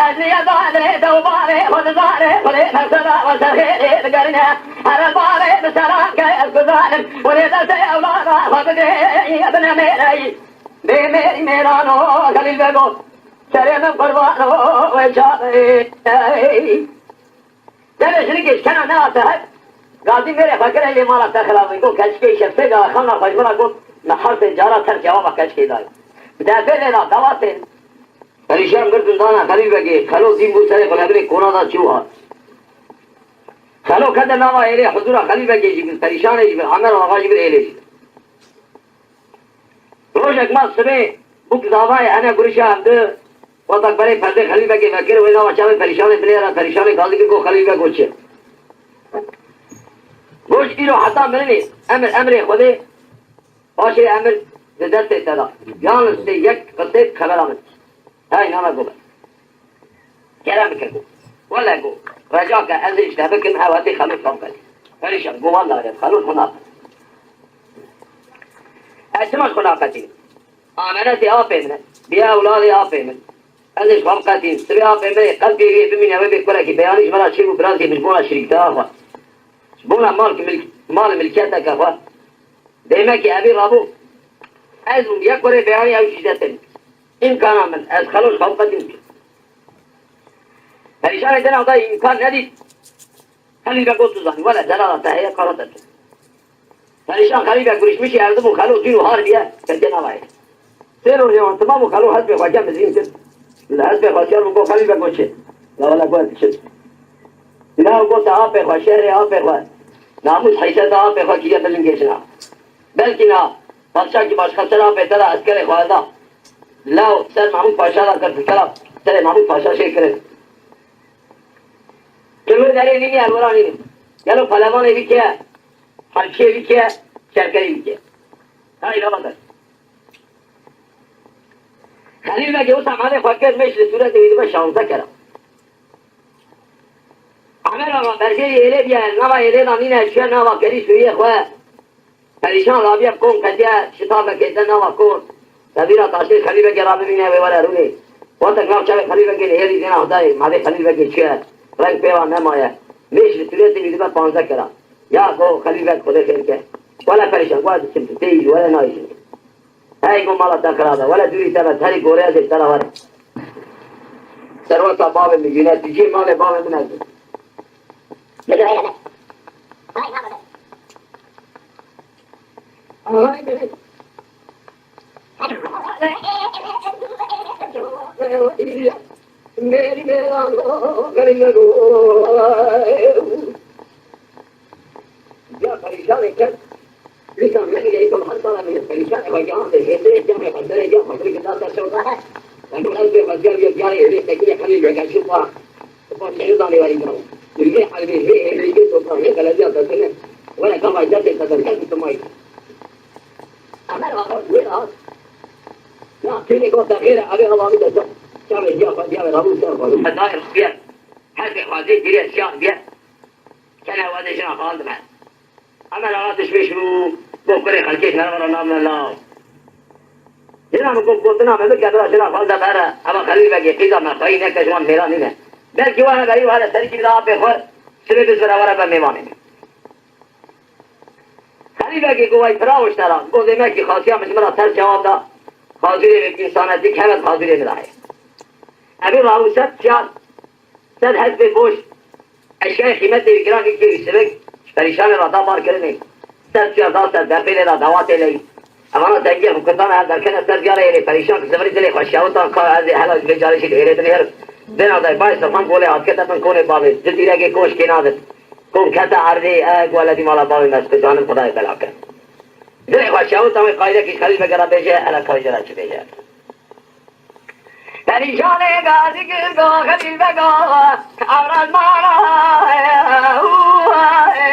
Ez niye zanê te û bavê xwe dizanê, xwedê mersela we ser xêrê digerîne. Here bavê bi selam ke ez guzanim, xwedê destê ewlada xwe bigê. Bine mêreyî, bê mêrî mêrano, Xelîl Bego, serê min qurbano wê çavê. Demê jinikê ji kena nehate hev, gazî mêrê xwe kir, hêlê mala te xirabin. Got, keçikê îşev sê cara xewna xwe ji min re got, me hewsê cara tev cewaba keçikê dayî. Bi defê lê da dawatên. Perîşan girtin dana Xelîl Begê, Xelo dîn bû serê xwe, li hevilê kona da çû hat. Xelo kete nava êrê huzûra Xelîl Begê jî bir, Perîşanê jî bir, Amer Axa jî bir, êlê jî bir. Rojek ma sibê bûk zavayê hene gurişa em di, wexta berê perdê Xelîl Begê vekir, wê nava çavê Perîşanê binêra, Perîşanê gazî kir, got, Xelîl Bego çi? Got, îro heta mirinê emir, emrê Xwedê, paşê emir di destê te de. Yalnız tê yek qisê xebera min. Hey nana gobe. Kerem bike go. Wele go. Reca ke ez ê ji te bikim, ew hetê Xelûd xwe biqetî. Perîşan go, wele ez Xelûd xwe nakim. Ez çima ji xwe naqetînim? Amenetê apê min e. Bîye ewladê apê min. Ez ê ji xwe biqetînim. Sibê apê min ê qelbê wê bimîne, wê bê kurekî beyanî ji me re çêbû, birazê min ji bona şirîkteya xwe. Ji bona mal, milk, mal milkiyeteke xwe. Demekî evî rabû. Ez û yek kurê beyanî ew şîdetê min. Îmkana min, ez Xelûd xwe biqetînim. Perîşanê dina da îmkan nedît. Xelîl Beg got, tu zanî, wele delala te heye, kara te tu. Perîşan Xelîl Beg gurişmişî erdibû Xelûd dîn û har biye, ketiye nava heye. Sê rojê wan temam û Xelûd hespê xwe ke mizgîn kir. Li hespê xwe şer bû, got, Xelîl Beg got çi? La wele got ez diçim. La got te apê xwe, şerê apê xwe, namûs heyseta apê xwe kiriye bilingê jina. Belkî na padşakî başka ser apê te de eskerê xwe da. Law ser Mahmûd Paşa da kir, ser, serê Mahmûd Paşa şey kirin. Timir derê nînî, elwera nînî. Gelo pelevanê bike, halkê bike, şerkerî bike. Hay lava der. Xelîl Begê wisa malê xwe kir, mêş li sûretê wî dibe şanze kera. Amer Axa bergeyê êlê diye, nava êlê da nîne, çiye nava kerî sûyê xwe. Perîşan rabiye kom qediye, şita vekete nava kor. Te vîra taştê Xelîl Begê ra bibîne, wê were rûnê. Wextek nav çavê Xelîl Begê nihêrî zêna Xwedayê, mavê Xelîl Begê çiye, reng pê wa nemaye. Mêş li sûretê wî dibe panze kera. Ya go Xelîl Beg Xwedê xêr ke. Wele Perîşan, wele diçim tu têyî, wele nayî. Hey go mala te xirab e, wele dûrî te be, terî gorê ez ê te re were. Serweta bavê min jî ne, tu cihê malê bavê min ez im. Mêrî mêran o, xerî me go. Ya perîşanê kes, lîsan me ile îkom her sala min perîşanê xwe gihan de, hêdê camê xwe, serê cam xwe, girê gida ser şewda he. Em bu ez bê xwe ziya, ziya, ziya, êrê tekî xelî lêgerşî xwe. Xwe şewda lê werî gam. Lê elbê, lê elbê, lê topa, lê belediya tekî. Were gama derdê xwe derketî tomay. Emer Ağa wê hat. Ya kêlê gote xêre, evê hava bide çav. Çavê diya xwe, diya ve rabû ser xwe. Hedayê xwe biye. Her ke xwazê giriye şiyan biye. Kene xwazê jina xal dime. Emer Ağa dişmê şirû bo kurê xelkê ji nerve re nabine law. Jina min got gotina me bike bira jina xal de bere. Eva Xelîl Begê qîza me xweyî neke ji wan mêra nîne. Belkî were berî were serî kî bide apê xwe. Sibê bizvire were be mêvanê min. Xelîl Begê go way pira û ji te re, go dê me kî xasiya min ji min re ters cewab da, xazûrê min bi însanetî keve di xazûrê min de heye. Evî raw ser çar, ser hespê boş, eşyayê qîmetê wî giran wî kê wî sivik, ji perîşanê re da bar kirinê. Ser çar da ser derpê lê da dawatê ley. Evana dengê xwe kurdan her derkene ser diyarê êrê perîşan ki zivirî dilê xwe şewitan ka ez ê hela ji vê carê jî li êrê binêrim. Vêna day bay Sefan golê hatkete bin konê bavê, di dîregê koşkê nadin. Kom kete erdê, e, gueledî mala bavê me, ez dizanim Xwedayê bela ke. Dilê xwe şewit, em ê qaydekî Xelîl Bege re bêje, hele kaydê re çi bêje. Perîşanê gazî girda Xelîl Bega, evraz mala, e, u, e,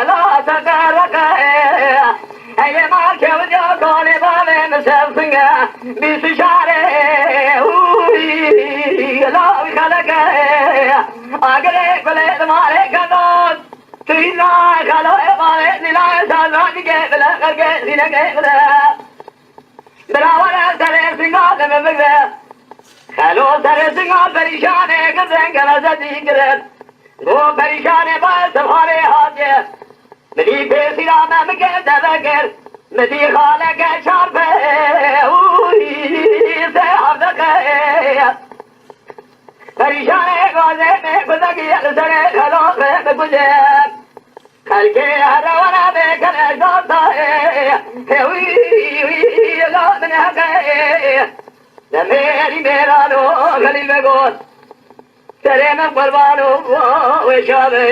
la teqerreqe, e, eye mal kewdiya kalê bavê min sewsinge, bîst û çarê, u, la wî xeleke, e, agirê kulê dimarê kedan. Tîna xelo ê malê, nîna ê sazan, nîgê bile, xelkê, nînegê bile. Bila were serê singa de min bigre. Xelo serê singa perîşanê girdin, gelezetî girin. Go perîşanê ba sefarê hatiye. Min dî pêsîra me min kir devekir. Min dî xaleke çar pê, û sê hevdeqe. Perîşanê gazê me kuzekî li serê xelafê bikuje. Xelkê here were bêkene şazdayê. Hê wî, wî, la min heqê. Demêrî mêrano Xelîl Begot. Serê min qurbano wê şavê.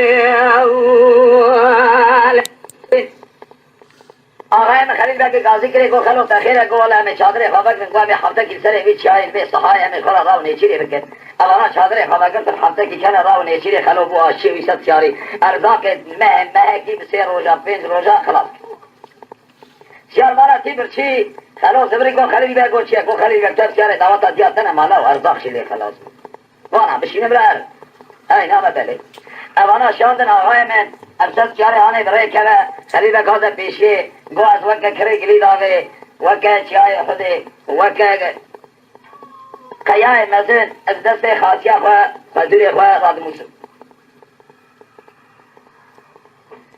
Axayê min Xelîl Begê gazî kirê, got, "Xelo, te xêr e?" Got, "Wele em ê çadirê xwe vegirin, got, em ê heftekî serê vî çiyayê li vê sahayê em ê xwe re raw nêçîrê bikin." Evana çadirê xwe vegirtin, heftekî kene raw nêçîrê, Xelo bû aşçiyê wî sed çiyarî. Erzaqê meh-, mehekî bi sê roja, pênc roja xilas kir. Çiyar vana tî birçî, Xelo zivirî got, "Xelîl Beg, got çi ye?" Got, "Xelîl Beg, tu ev çiyarê daweta diya te ne mala û erzaq jî lê xilas bû." Vana bişîne bira er. Hey, name belê. Evana şandin axayê min, ev ses çiyarê hanê bi rê keve, Xelîl Beg haze pêşiyê, got, "Ez weke kirê gilî davê, weke çiyayê Xwedê, weke qeyayê mezin, ez destê xasiya xwe, xwezûrê xwe radimûsim."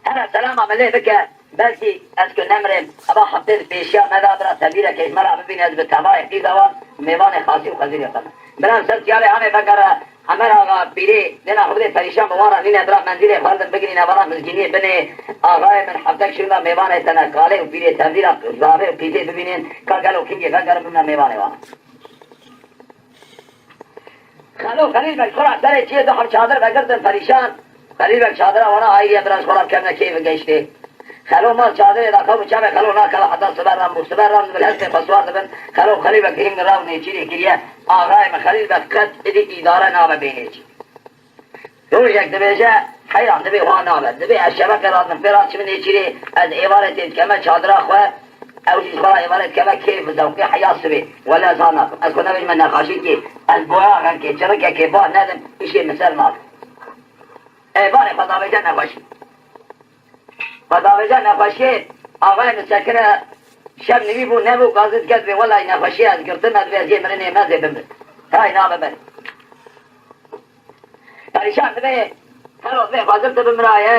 Here selama min lê bike, belkî ez ku nemrêm, eva heftê di pêşiya me de bira tevîrekê ji me re bibîne, ez bi tevayê qîza wan mêvanê xasî û xezîrê xwe me. Bira ser tiyarê hanê vegere, Emer Axa, pîrê, dêna xwe bidê perîşan bi wan re nîne, bira mendîlê xwe hildin bigirîne, vana mizgîniyê binê, axayê min heftek şûna mêvanê te ne, kalê û pîrê tevdîra zavê û qîzê bibînin, ka gelo kingê vegere bimne mêvanê wan. Xelo Xelîl Beg xwe ra serê çiyê du heb çadir vegirtin perîşan. Xelîl Beg çadira wana ayî ye, bira ji xwe ra bikevne keyf û geştê. Xelo mal çadirê de xew û çavê Xelo nakeve heta sibe ran bû. Sibe ran dibin hespê xwe siwar dibin. Xelo Xelîl Beg hîn raw nêçîrê kiriye. Axayê min Xelîl Beg qet idî îdare nabe bê nêçîr. Rojek dibêje, heyran dibê wan nabe. Dibê ez şeveke radin pê ra çimin nêçîrê, ez êvarê tê dikeme çadira xwe, ew jî ji xwe ra êvarê dikeve keyf û zewqê heya sibê. Wele ez ha nakim. Ez xwe nebêjime nexweşî kê, ez boya rengkê, çirikekê ba nedim, îşê min ser nakim. Ê barê xwe davêje nexweşî. Xwe davêje nexweşiyê, axayê min sekine, şev nivî bû, nebû, gazî dike dibê, welay nexweşiyê ez girtime, dibê ez yê mirinê me zê bimirim. Tay nabe berê. Perîşan dibê, hero dibê, xwazim tu bimiraye,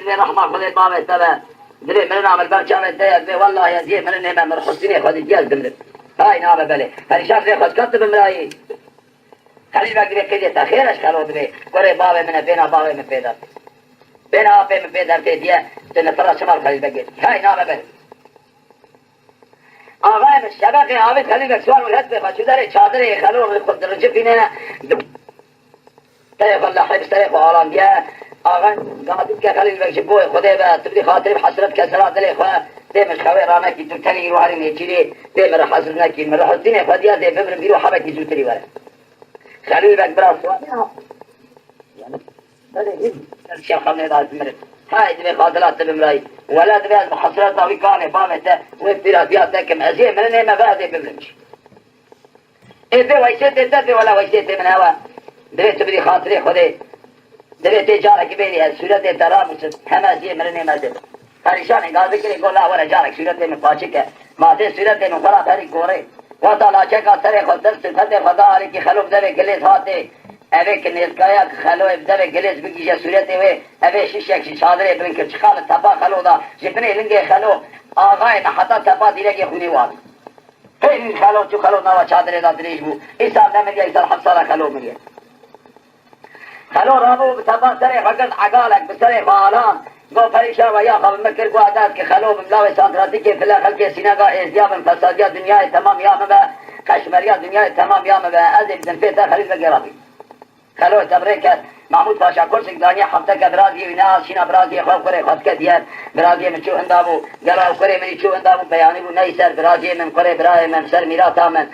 dibê rehma Xwedê bavê te be. Dibê mirina min li ber çavê te ye, dibê wellahî ez yê mirinê me, mir Husînê xwe dîtiye ez bimirim. Hay nabe belê. Perîşan dibê, xwezka tu bimirayî. Xelîl Beg dibê, qîzê te xêr e ji Xelo dibê. Kurê bavê min e, bêna bavê min pê de. Bêna apê min pê dertê diye, tu nifira çima li Xelîl Begê dikî? Hay nabe belê. Axayê min şebeqê avêt Xelîl Beg siwar û hespê xwe çû derê çadirê Xelo ricifîne. Serê xwe lehê bi serê xwe alandiye. Axayê min gadî dike Xelîl Beg ji bo Xwedê be, tu bidî xatirê bi hesret ke sera dilê xwe. Tê min ji xewê ranekî, tu tenê îro herî nêçîrî, tê min re hesret nekî, min re hestînê xwe diye, dê bimirim îro hebekî zûtirî were. Xelîl Beg bira siwar. Şev xemê da ez mirim. Hay divê xatira te bimrayî. Wele divê ez bi hesreta wî kanê bavê te wê pîra diya te kim. Ez ê mirinê me ve ez ê bimrim jî. Ê vê weysêtê te vê wele weysêtê min hewa. Divê tu bidî xatirê Xwedê. Divê tê carekî bêrî ez sûretê te rabiçim. Heme ez ê mirinê me dibim. Perîşanê gazikirê got la were carek sûretê min paçik e. Ma tê sûretê min xwe ra berî gorê. Wata laçeka serê xwe tirs û fetê xwe da alîkî Xelo bi devê gilêz hatê. Evê ki nêzkaya ki Xeloyê bi devê gilêz bigihîje sûretê wê, evê şişek ji çadirê bin kir, çiqa li tepa Xelo da, ji binê lingê Xelo, axayê me heta tepa dîregê xwînê wan. Pêrîn Xelo çû, Xelo nava çadirê de dirêj bû. Îsal nemiriye, îsal heft sala Xelo miriye. Xelo rabû bi tepa serê xwe girt egalek, bi serê xwe alan. Got perîşan ve ya xwe bi min kir, got eger ki Xelo bim lawê santratîkê file xelkê sînega êzdiya bin, fesadiya dinyayê temam ya min be, qeşmeriya dinyayê temam ya min be. Ez ê bi dinfê te Xelîl Begê rabî. Xelo tebrê ket. Mahmûd Paşa kursik daniye hefteke biraziyê wî nehat şîna biraziyê xwe û kurê xwe dike diyer. Biraziyê min çû hinda bû. Gela û kurê min î çû hinda bû, beyanî bû neyî ser biraziyê min, kurê birayê min, ser mîrata min.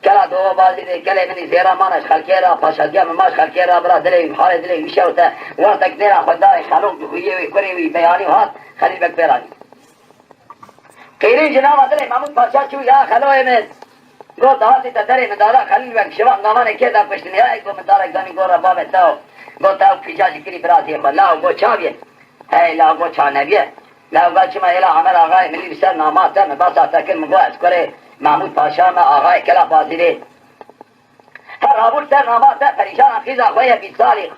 Kela dowa bazî de kelê min î zêra mana ji xelkê ra, paşatiya min ma ji xelkê ra bira dilê wî, halê dilê wî şewte. Wextek nêra xwe dayê Xelo û dixuyê wî, kurê wî, beyanî hat, Xelîl Beg pê radî. Qîrîn ji nava dilê Mahmûd Paşa çû ya Xeloyê min. Got, hatî te derê min dada Xelîl Beg şivan gamanê kê da kuştin ya, got min darek danî gora bavê te o. Got, te ew pîca ji kirî biraziyê xwe. Law got, çaviye. Hey, law got, çaneviye. Law got, çima êla Amer Axayê min î bi ser nama te, min basa te kir, min got, ez kurê Mahmûd Paşa me, axayê kela Bazîrê. Her rabûr ser nama te perîşana xîza xwe ye bîst salî.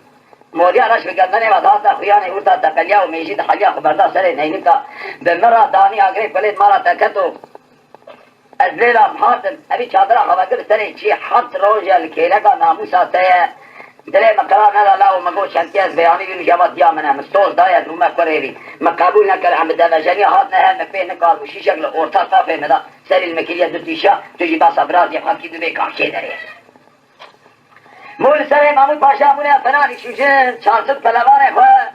Moriya reş bi gerdenê ve dihate xuyanê ûrta tepeliya û mêjî diheliya xwe berda serê neynika. Bi min ra danî agirê kulê mala te keto. Ez lê ra hatim, evî çadira xwe vekir serê çî heft roj e li kêleka namûsa te ye. Dilê min qira neda la û min got şentiyê ez beyanî bîm jeva diya min e. Min soz daye rûme kurê vî. Min qebûl nekir, em bi devejeniya hatine hev, min pê nikarbû şîşek li orta safê min da. Serî li min kiriye du tîşa, tu jî basa birazê xwe kî dibê ka kê derê. Mû li serê Mahmûd Paşa bûne Fenanî Şûjin, çar sed pelevanê xwe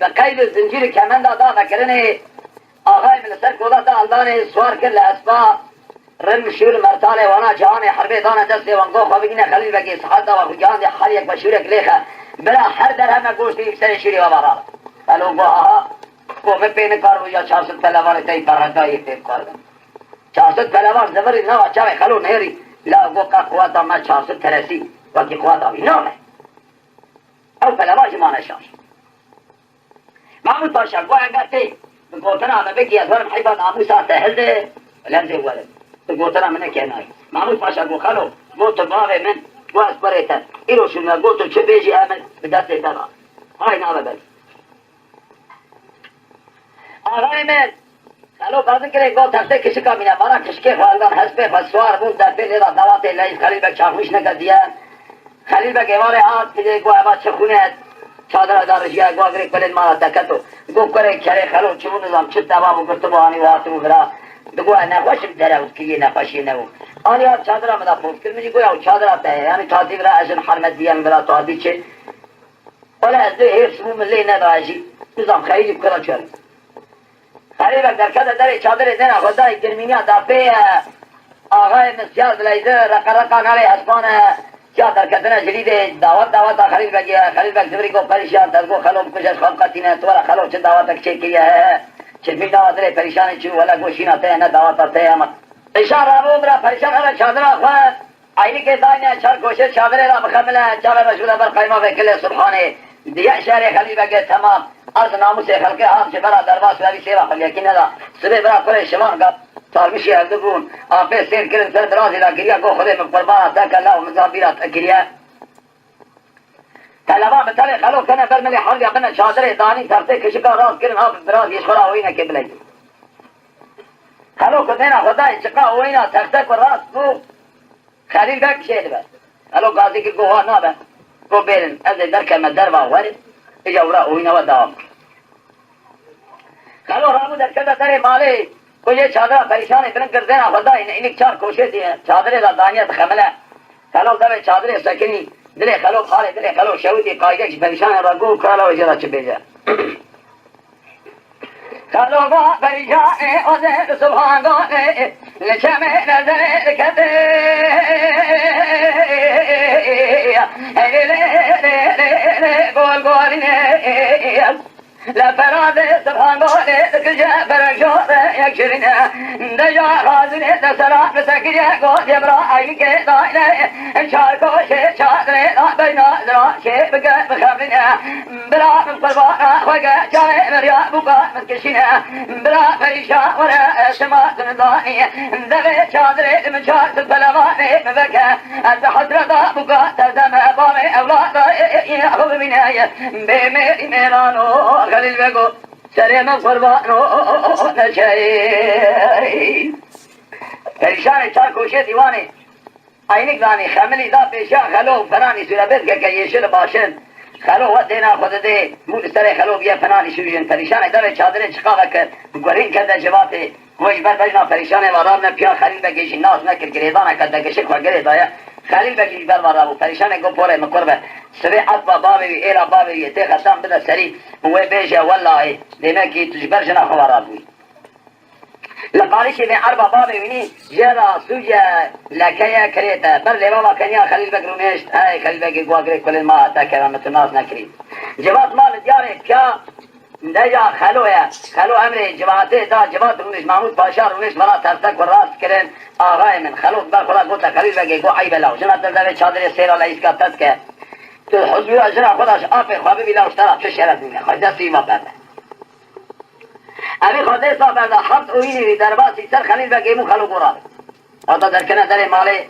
bi qeyd û zincîr û kemenda da vekirinê. Axayê min li ser kolata Aldanê siwar kir li espa. Rim şûr mertalê wana cihanê herbê dane destê wan, got xwe bigîne Xelîl Begê, sihet da we xwe gihandê her yek we şûrek lêxe. Bila her derheme goştê wî bi serê şûrê we ve rave. Xelo got aha, got min pê nikar bû ya çar sed pelevanê te yî perrekayê pê bikar bin. Çar sed pelevan zivirî nava çavê Xelo nêrî. La got ka quweta me çar sed teresî wekî quweta wî name. Ew pelevan jî mane şaş. Mahmûd Paşa got eger tê bi gotina min bigî ez werim heyfa namûsa te hilde, lezê werim. Bi gotina min neke nayê. Mahmûd Paşa got Xelo, got tu bavê min, got ez kurê te. Îro şûne got tu çi bêjî em bi destê te da. Hay nave ber. Axayê min, Xelo gazi kirê got textê kişika mîne, vana kişkê xwe eldan hespê xwe siwar bûn, derpê lê da dawatê leyîz Xelîl Beg çaxmîş neke diye. Xelîl Beg êvarê hat, pîlê got eva çi xûne çadira da rijiya, got girê kulên mala te keto. Got kurê kerê Xelo çi bû nizam çi teva bû girtibû anî û hatibû vira. Digot nexweş im derew dikiriye nexweşiyê ne bû. Anî hat çadira min da pov kir, min jî got ya çadira te ye, yanî tatî vira ez jin hermet diye min vira tatî çi. Wele ez dê hêrs bû min lê neda ez jî. Nizam xeyîrî kura çer. Xerîbek derkete derê çadirê dêna xwe dayê girmîniya da pê ye. Axayê min siya zileydi, reqe reqa nalê hespane. Siya derketine ji lîdê dawet daweta Xelîl Begê ye. Xelîl Beg zivirî got perîşan, te got Xelo bikuje ji xwe biqetîne. Tu were Xelo çi dawetek çêkiriye he he. Çirpîş dawa dilê perîşanê çû, wele got şîna te ye ne daweta te ye ama. Perîşan rabû bira perîşan here çadira xwe. Eynîkê dayne çar goşê çadirê de bixemile, çavê me jû de ber qayma vekilê Subhanê. Diye şerê Xelîl Begê temam. Arz namûsê xelkê hat ji bera derbas ve vî sêva xwe yekî neda. Sibê bira kurê şivan gat. Tarmişî ewdi bûn. Apê sêr kirin ser birazî de giriye got Xwedê min qurbana te ke law min zaf bîra te kiriye. Televan bi telê Xelo kene ber milê herdiya bine çadirê danî textê kişika rast kirin ha bi birazî ji xwe ra oyînekê bileyî. Xelo ku dêna xwe dayê çiqa oyîna texte ku rast bû. Xelîl Beg jê dibe. Elo gazî kir got wa nabe. Got bêrin ez ê derkeme derva werin. Îca wira oyîna we dewam kir. Xelo rabû derkete derê malê. Û jê çadira perîşanê bilind kir, zêna xwe dayê, înik çar koşê diye çadirê de daniye dixemile. Xelo devê çadirê sekinî, dilê Xelo bi halê dilê Xelo şewitî, qayîdek ji perîşanê re got, kala wê jê re çi bêje. Xelo va perîşanê, o zê li Subhangalê, li çemê nezerê dikete. Hey lê lê lê lê lê lê, gol golînê. Li Feradê Subhangalê dikije, berek jare yek şirîne. Deja xazine de selam sekiriye, gotiye bira, ay ke dayne. Çar koşê çadrê da beyna zira, şê bike bixemrine. Bila min qurbana xwe ke, çavê min riya bûka min kişîne. Bila perîşan were, şima din zanî. Devê çadrê min çar sed pelevanê min veke. Ez bi hesreta bûka te deme, bavê ewlada xwe bibîne. Bê mêrî mêrano Xelîl Bego, serê min qurbano neçeyê. Perîşanê çar koşê dîwanê. Eynik zanî, Xemilî da pêşiya Xelo û Penanî sûrebêt keke yeşil başin. Xelo we têna xwe didê, bû li serê Xelo biye Penanî şûjin. Perîşanê devê çadirê çiqa vekir, bi guherîn kete civatê. Ku ji ber bejna perîşanê ve radine piya Xelîl Begê jî nas nekir, girêdaneke degişik xwe girê daye. Xelîl Begî ji ber ve rabû. Perîşanê got, porê min kurbe. Sibê esba bavê wî, êla bavê wî yê tê xetan bide serî û wê bêje, welahî, dêmekî tu ji ber jina xwe ve rabûyî. Li qalişê vê erba bavê wînî jê re sûce lekeye kirête. Ber lêvava keniya Xelîl Beg rûnişt. Hey Xelîl Begê, guha girê kulên ma te keve, min tu nas nekirî. Civat ma li diyarê piya deja Xelo ye. Xelo emrê civatê da, civat rûnişt, Mahmûd Paşa rûnişt, vela tersek xwe rast kirin. Axayê min, Xelo ber xwe re gote Xelîl Begê, got, eyb e law, jina te devê çadirê sêra leyîska te dike. Tu huzura jina xwe de ji apê xwe bibî law, ji te re tu şeref nîne. Xwe destê wî ve berde. Evî xwedê sa berde, heft oyînê wî derbasî ser Xelîl Begê bû, Xelo got rabe. Hata derkene derê malê,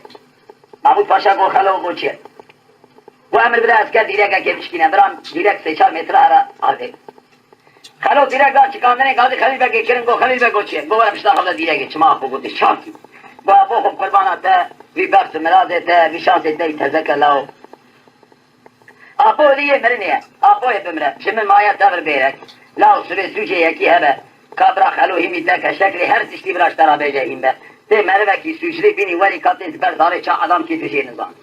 Mahmûd Paşa got, Xelo, got çi ye? Got, emir bide ez ke dîrekekê bişkîne, biram dîrek sê çar metre here ardê. Xelo dîrek da çikandinê, gazî Xelîl Begê kirin, got, Xelîl Beg, got çi ye? Got, were pişta xwe de dîrekê, çima xwe gotê, çav kî? Got, bo xwe qurbana te, vî bext û miradê te, vî şansê te yî teze ke law. Apo li yê mirinê ye. Apo yê bimire. Ji min maye tevir bêrek. Law sibê sûcê yekî hebe. Kabra Xelo hîmî deke şeklê her tiştî bira ji te re bêje hîn be. Tê merivekî sûclî bînî werî katê ji ber zarê ça edamkî tu jê nizan.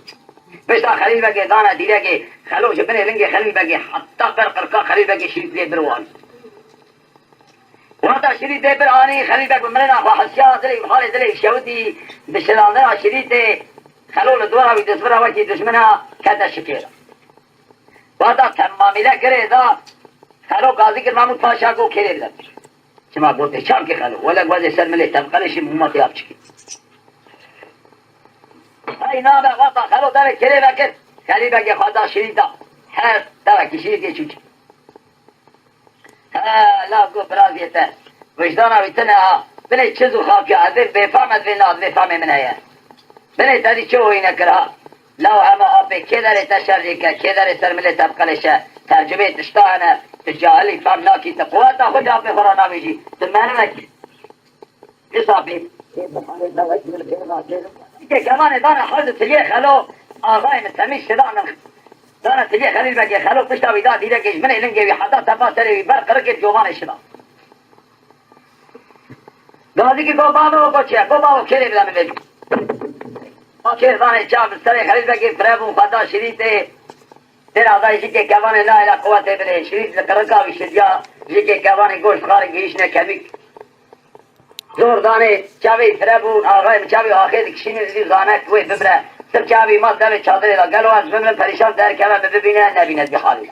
Pişta Xelîl Begê dane dîregê Xelo ji binê lingê Xelîl Begê heta ber qirka Xelîl Begê şîrît lê bir wan. Wexta şirîtê bir anî, Xelîl Beg bi mirina xwe hesiya, dilê, halê dilê şewitî, bi şilandina şirîtê, Xelo li dora wî dizvira wekî dijmina kete şikêra. Wexta temamîle girê da, Xelo gazî kir Mahmûd Paşa, got, kêrê bide. Çima gotê, çavkê Xelo, wele guhezê ser milê tevqelişî, mûma tê ya biçikî. Hey nabe, wexta Xelo devê kêrê vekir, Xelîl Begê xwe da şirîta, her devekî şirîtê çû çi. He, lav got birazê te. Wijdana wî tune ha. Binê çi zû xafiya, ez vê bêfam, ez vê na, ez vê famê min heye. Binê te dî çi hoyî nekir ha. Law hema apê kê derê te şer jê ke, kê derê ser milê te biqeleşe. Tercumê tişta hene. Tu cahilî, fam nakî, tu quweta xwe ji apê xwe re navêjî. Tu merivekî. Hesabê. Dike kevanê dane hewz tiliyê Xelo, axayê min temîz şida min. Dane tiliyê Xelîl Begê, Xelo pişta wî da dîrekê ji binê lingê wî heta tepa serê wî ber qirikê comanê şida. Gazîkî got, bavo, got çi ye? Got, bavo, kêrê bide min vê. Kêr danê çav, serê Xelîl Begê firebûn, xwe da şirîtê. Têra da jikê kevanê nahêla quwetê bidê. Şirît li qirika wî şidiya, jikê kevanê goşt xarê gihîştine kemîk. Zor danê, çavê fire bûn, axayê min çavê axê dikişînin, zî zane ku wê bimre. Sir çavê ma devê çadirê de, gelo ez bimrim, perîşan derkeve, min bibîne, nebîne, ez bi halî.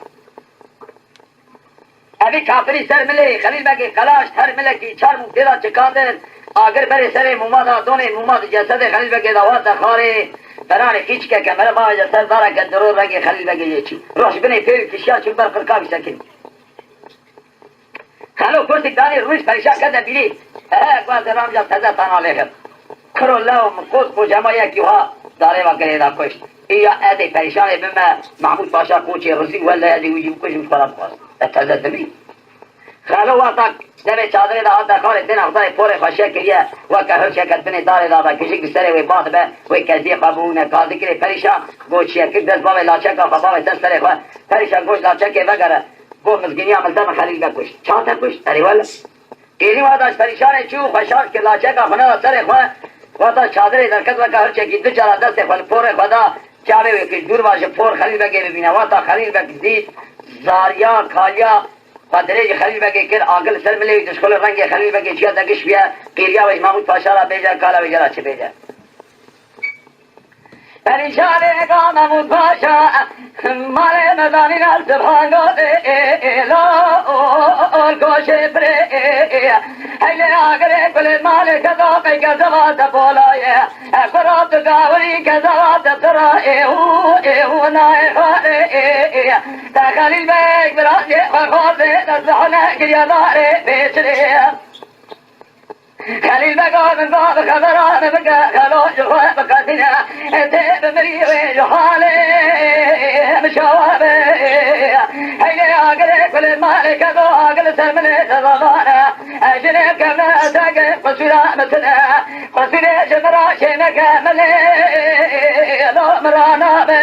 Evî kafirî ser milê Xelîl Begê qelaşt, her milekî çar mûm tê de çikandin, agir berê serê mûma de, donê mûma di cesedê Xelîl Begê de wate xarê, beranê qîçkeke mere bavêje ser dareke diro, rengê Xelîl Begê jê çû. Roj binê pê wî kişiya çû ber qirka wî sekinî. Xelo kurtik danî rûnişt perîşan kete bîrî. He, he, guhezê ramja teze tana lêxim. Kuro lew min qot qocema yekî ha darê va girê da kuşt. Îya edê perîşanê bime, Mahmûd Paşa koçê rizî welle edê wî jî bikujim xwe re bixwast. E teze dimî. Xelo wexta devê çadirê de hate xalê têna xwedayê porê xwe şe kiriye, weke hirçeke binê darê da be, gijik bi serê wê ba dibe, wê keziyê xwe bûne, gazî kirê perîşan, got çiyekir dest bavê laçeka xwe bavê ser serê xwe, perîşan got laçekê vegere. Got, mizgîniya min te min Xelîl Beg kuşt. Ça te kuşt? Erê wele. Êlî wexta ji perîşanê çû, xwe şaş kir, laçeka xwe neda serê xwe, wexta çadirê derket, weke hirçekî du cara destê xwe li porê xwe da, çavê wê kir dûr va ji por Xelîl Begê bibîne. Wexta Xelîl Beg dît, zariya, kaliya, xwe dirêjî Xelîl Begê kir, agir li ser milê wî dişxulî, rengê Xelîl Begê çiya degiş bûye, qîriya wê ji Mahmûd Paşa re bêje, kala wê jê re çi bêje. Perîşanê ka Mehmûd Paşa, malê me danîna Sibhan Golê, la ol koşê pirê. Heylê agirê kulê malê keda qey kezeva te polaye. E kura tu gawirî kezeva te tirayê û ê û nayê xwarê. Te Xelîl Beg birazê xwe xwazê te zehne girya darê pêçirê. Xelîl Bega min va bi xebera min bike, xelo ji xwe biqetîne. Tê bi mirî wê ji halê min çawa be. Heylê agirê kulê malê kedo agir li ser min ê dezavane. Ez jinê kevne etek qisûra min tune. Qisûrê ji min ra çêneke milê lo min ra nabe.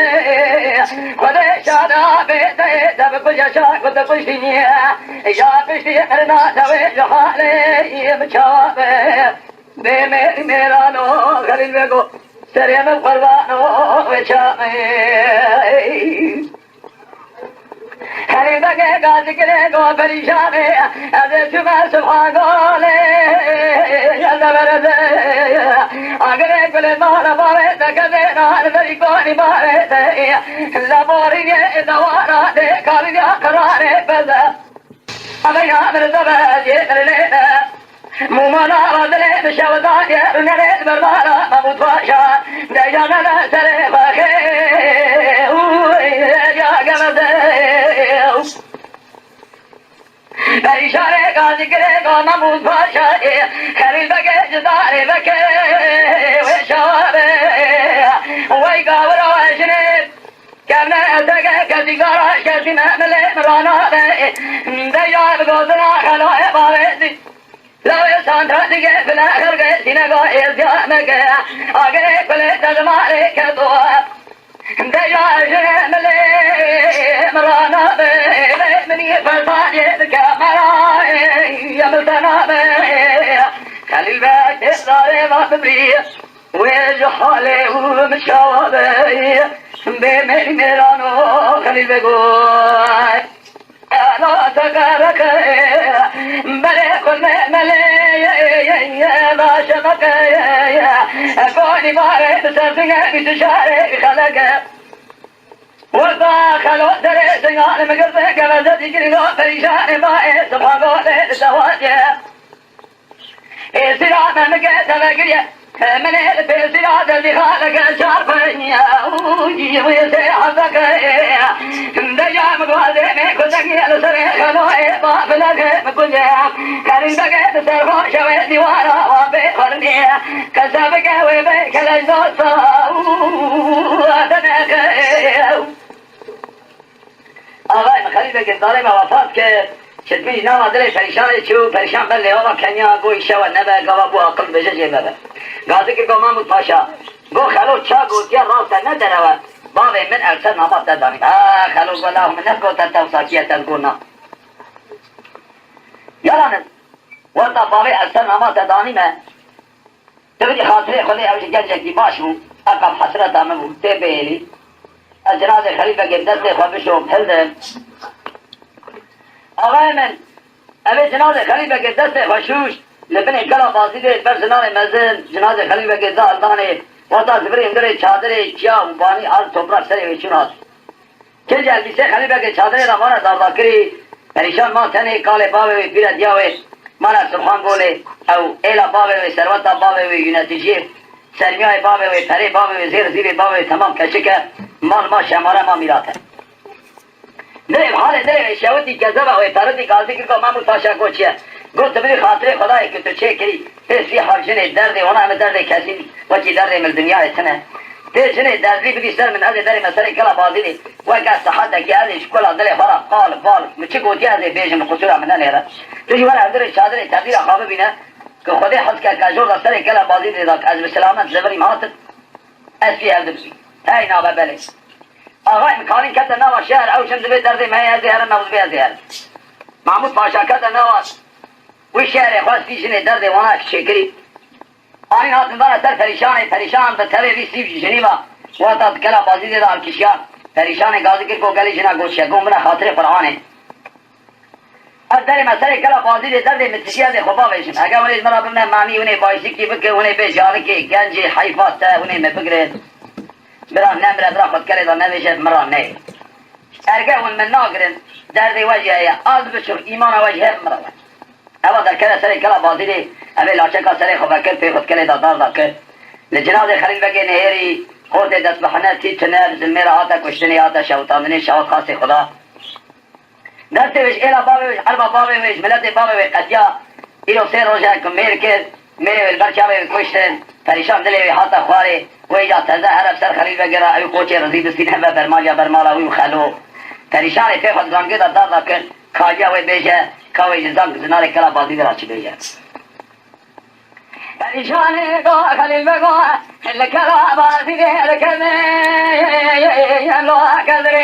Xwedê şada bê te te bikuje şa ku tu kuştî niye. Ya piştî qirina dewê ji halê min çawa be. Bê mêr mêrano Xelîl Bego serê min qurbano wê çavê. Xelîl Begê gazî kirê go perîşanê, ez ê çûme Sibhan Golê, ez ê bereze. Agirê kulê mala bavê te kezê nar verî konî bavê te. Laborînê dewara dê kalî ya qirarê beze. Aveyna min zebe ez yê min lê ne. Mûmana va dilê min şewitaniye, rûnerê li ber mala Mehmûd Paşa. Deyane de serê xwe xê, û ya gemeze. Perîşanê gazî girê ga Mehmûd Paşa, Xelîl Begê ji darê veke wê şabe. Wey gawira jinê. Kevne etege kezîgara şertî me milê min ranabe. Deya bi gozina xeloyê bavêzî. Lawê santra dige bile xelke sînega êzdiya meke. Agirê kulê dezmarê keto. Deya jinê milê min ranabe. Lê minî fesadê dike mera. Ye min te nabe. Xelîl Beg ê zarê va bimrî. Wê ji halê û min çawa be, bê mêrî mêrano Xelîl Bego. Ela teqereke, berê xwe me melê, da şebeke, konî barê bi ser dinge, bi şarê xeleke. Wexta xelo derê dinga li min girtin, geveze dîkirî lo perîşanê ma ê, Sibhan Golê li dewatê. Pêsîra me mike tevegiriye. Min ê li pêsîra dezî xaleke çar peniye. Uy, wê sê hezeke. Deya min guhazê me kuzekî li serê xeloyê bafileke min kuzê. Xelîl Begê li ser xwe şewê dîwara wa bê xwerinê. Kese bike wê bê kelej dosta. Uy, teneke. Axayê min Xelîl Begê zarê me wefat kir. Çitmî ji nava dilê perîşanê çû, perîşan ber lêhava keniya, got îşewe nebe, gava bû aqil dibêje jê mebe. Gazî kir got Mahmûd Paşa, got xelo ça gotiye rast e ne derew e, bavê min ew ser nama te danî. Ha xelo got la min negote te wisa kiye te got na. Yalan e, wexta bavê ew ser nama te danî me. Tevî xatirê Xwedê ew ji gencekî baş bû, eqab hesreta min bû, tê bihêlî. Ez cinazê Xelîl Begê destê xwe bişom, hildim. Axayê min, ev ê cinazê Xelîl Begê destê xwe şûş, li binê kela Bazîdê ber zinarê mezin, cinazê Xelîl Begê da hildanê, wexta zivirê hundirê çadirê, çiya û banî ard toprak serê wê çûn hat. Kincî elbîsê Xelîl Begê çadirê de mane dardakirî, perîşan ma tenê kalê bavê wê pîre diya wê, mane Sibhan Golê, ew êla bavê wê, serweta bavê wê, yûneticiyê, sermiyayê bavê wê, perê bavê wê, zêr zîvê bavê wê temam keçik e, mal ma şemare ma mîrat e. Dilê halê dilê wê şewitî kezeba wê peritî gazî kir got Mahmûd Paşa got çi ye? Got tu bidî xatirê Xwedayê ku tu çê kirî, pê sî heb jinê derdê wana me derdê kesî wekî derdê min li dinyayê tune. Tê jinê derdlî bidî ser min, ez ê berê me serê kela Bazîdê. Weke saetekî ez ê ji kola dilê xwe re qal bal, min çi gotiye ez ê bêjim, li qusûra min nenêre. Tu jî were hundirê çadirê tevdîra xwe bibîne, ku Xwedê hez ke ka jor de serê kela Bazîdê da, ez bi silamet zivirîm hatim, ez pê ev dibî. Hey nabe belê. Axayê min kalîn kete nava şehr, ew jin divê derdê me heye, ez ê herim, ew divê ez ê herim. Mahmûd Paşa kete nava Wî şehrê xwest vî jinê derdê wana çêkirî. Anîn hatin vana ser Perîşanê, Perîşan bi tevê vî sîv ji jinî ve wata di kela Bazîdê de alkişiyan. Perîşanê gazî kir ku gelê jina got şego bine xatirê Qur'anê. Ez derê meselê kela Bazîdê derdê min tijî ez ê xwe bavêjim. Eger hûn ê ji min re bibine manî, hûn ê başlikî bikin, hûn ê bê jarikê gencê heyfa te, hûn ê me bigirin. Bira nemire, bira xwe di kelê de nevêje, min re neyê. Erge hûn min nagirin, derdê we jî heye, az biçim, îmana we jî heye, min re we. Eva derkeve serê kela Bazîdê, evê laçeka serê xwe vekir, pê xwe di kelê de dar dakir. Li cinazê Xelîl Begê nihêrî, xortê destbihine, tî tune, bi zilmê re hate kuştinê, hate şewitandinê, şewat xasê xwe da. Destê wê ji êla bavê wê, ji erba bavê wê, ji miletê bavê wê qetiya. Îro sê roj e ku mêr kir, mêrê wê li ber çavê wê kuştin, Perîşan dilê wê hate xwarê, wê îca teze here bi ser Xelîl Begê re, ew qoçê rizî bistîne ve bermaliya bermala wî û Xelo. Perîşanê pê xwe di zangê de dar dakir, kaciya wê bêje, ka wê ji zang zinarê kela Bazîdê re çi bêje. Perîşanê go Xelîl Bego, li kela Bazîdê dikeve, lo kezrê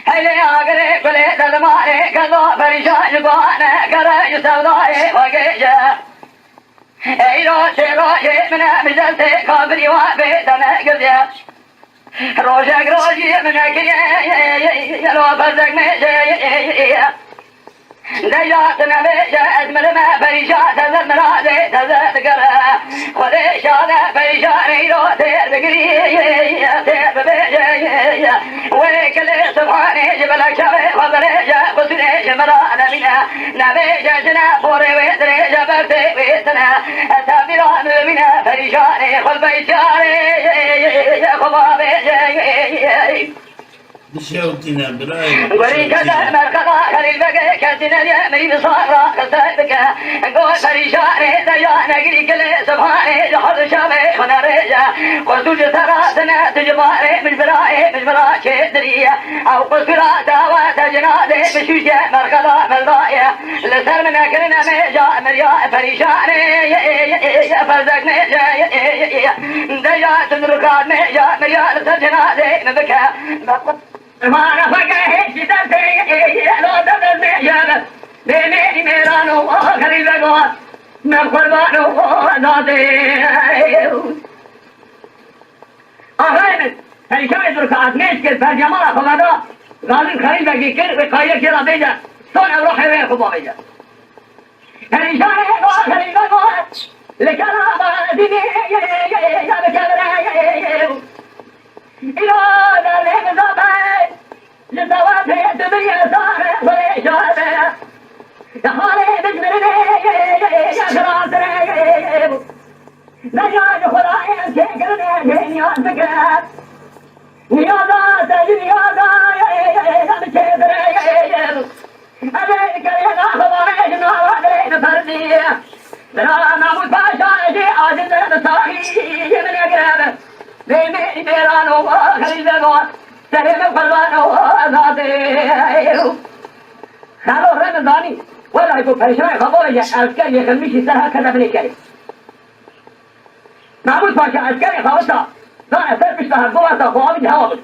Heylê agirê gulê dezmarê kelo Perîşan ji guane kere ji sevdayê xwe gêje. Eyro çêrayê min e, min destê kafirî wa bê te negirtiye. Rojek rojî min e kiriye, lo berzek mêje. Deja tu nebêje ez mirime, perîşan teze mirazê teze digere. Xwedê şade perîşanê îro têr bigirî, têr bibêje. Wê kilê Subhanê ji belek çavê xwe birêje, qusûrê ji min re nemîne. Nebêje jine porê wê dirêje, bertê wê tune. Ez tevdîra min bimîne, perîşanê xwe beycarê xwe bavêje. Bişewtîne birayê. Gurî kete merqeda Xelîl Begê, kesî nediye mirî bi sara qisey bike. Go perîşanê derya negirî kilê Subhanê, ji hol şevê xwe nerêje. Qurtû ji te re tune, tu ji barê min birayê, min bira çêtirî. Ew qusûra dawa te cinazê bi şûşe merqeda mildaye. Li ser min nekirine mêja miriya perîşanê, ferzek mêje. Deja tu rikar mêja miriya li ser cinazê min bike. Mara xwe ke hêşî destê, lo te destê jebe. Bê mêrî mêran û xerî vego, me qurban û azadê. Axayê min, perîşanê dur ke azmêş kir, bercemala xwe veda, zalîm xerî vegî kir, wê qayilekê re bêje, son ew ruhê wê xwe bavêje. Perîşanê go xerî vego, li kela Bazîdê, ya bi kevre. Îro derdê min zabe, ji dewatê tu biriye zarê xwe jare. Halê bijmirinê ya xirasire. Deja ji Xwedayê em çêkirine bêniyaz dike. Niyaza te ji niyaza ya bi çêkirê. Evê kerê naxwe ji nava dilê bi perdî. Bira Namûs Paşa jê aciz e bi saxî min negire. Bê mêrî mêran û xerî vego, serê min qurban û azadê. Xelo re min zanî, wela ku perîşanê xwe bavêje, esker yê xilmişî ser her kete binê kerê. Namûs Paşa eskerê xwe wisa, zane ser pişta her du westa xwe avî hewa bû.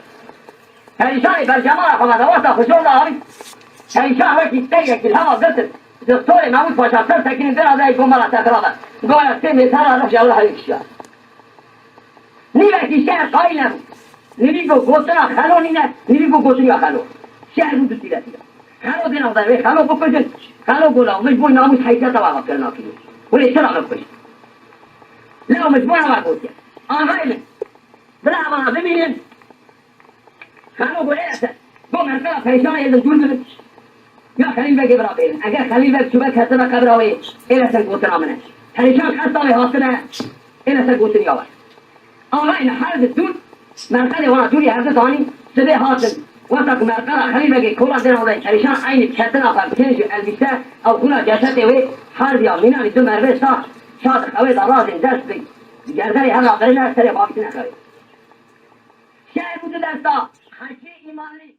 Perîşanê bercemala xwe veda westa xwe jor da avî. Perîşan wekî teyrek li hewa girtin. Doktorê Namûs Paşa ser sekinî dera de got mala te xirab e. Goya sê mêtera rih ji ewra hewî kişiya. Nîvekî şehr qayîl nebû. Nivî got gotina Xelo nîne, nivî got gotina Xelo. Şehr bû du tîle tîle. Xelo dê navdayê wê Xelo bikujin. Xelo got law, min ji bo namûs heyseta we ve kir nakiriye. Hûn ê çira min bikujin? Law min ji bo we gotiye. Axayê min. Bila vana bimînin. Xelo got ê ser. Got merqeda perîşanê êdin dûr bibin. Ya Xelîl Begê bira bêrin. Eger Xelîl Beg çûbe kestina qebra wê, ê li ser gotina min e. Perîşan qesta wê hatine, ê li ser gotiniya we. Axayê min her di dûr, merqedê wana dûrî her di zanî, sibê hatin. Wexta ku merqeda Xelîl Begê kola dê navdayê perîşan eynî kestina xwe bi kêş û elbîse, ew xûna cesetê wê, her diya mînanî du mervê sax, şa di xewê de razên dest bi gerderê hev re birine, serê xwe avîtine xewê. Şehr bû du desta, heşê îmanlî.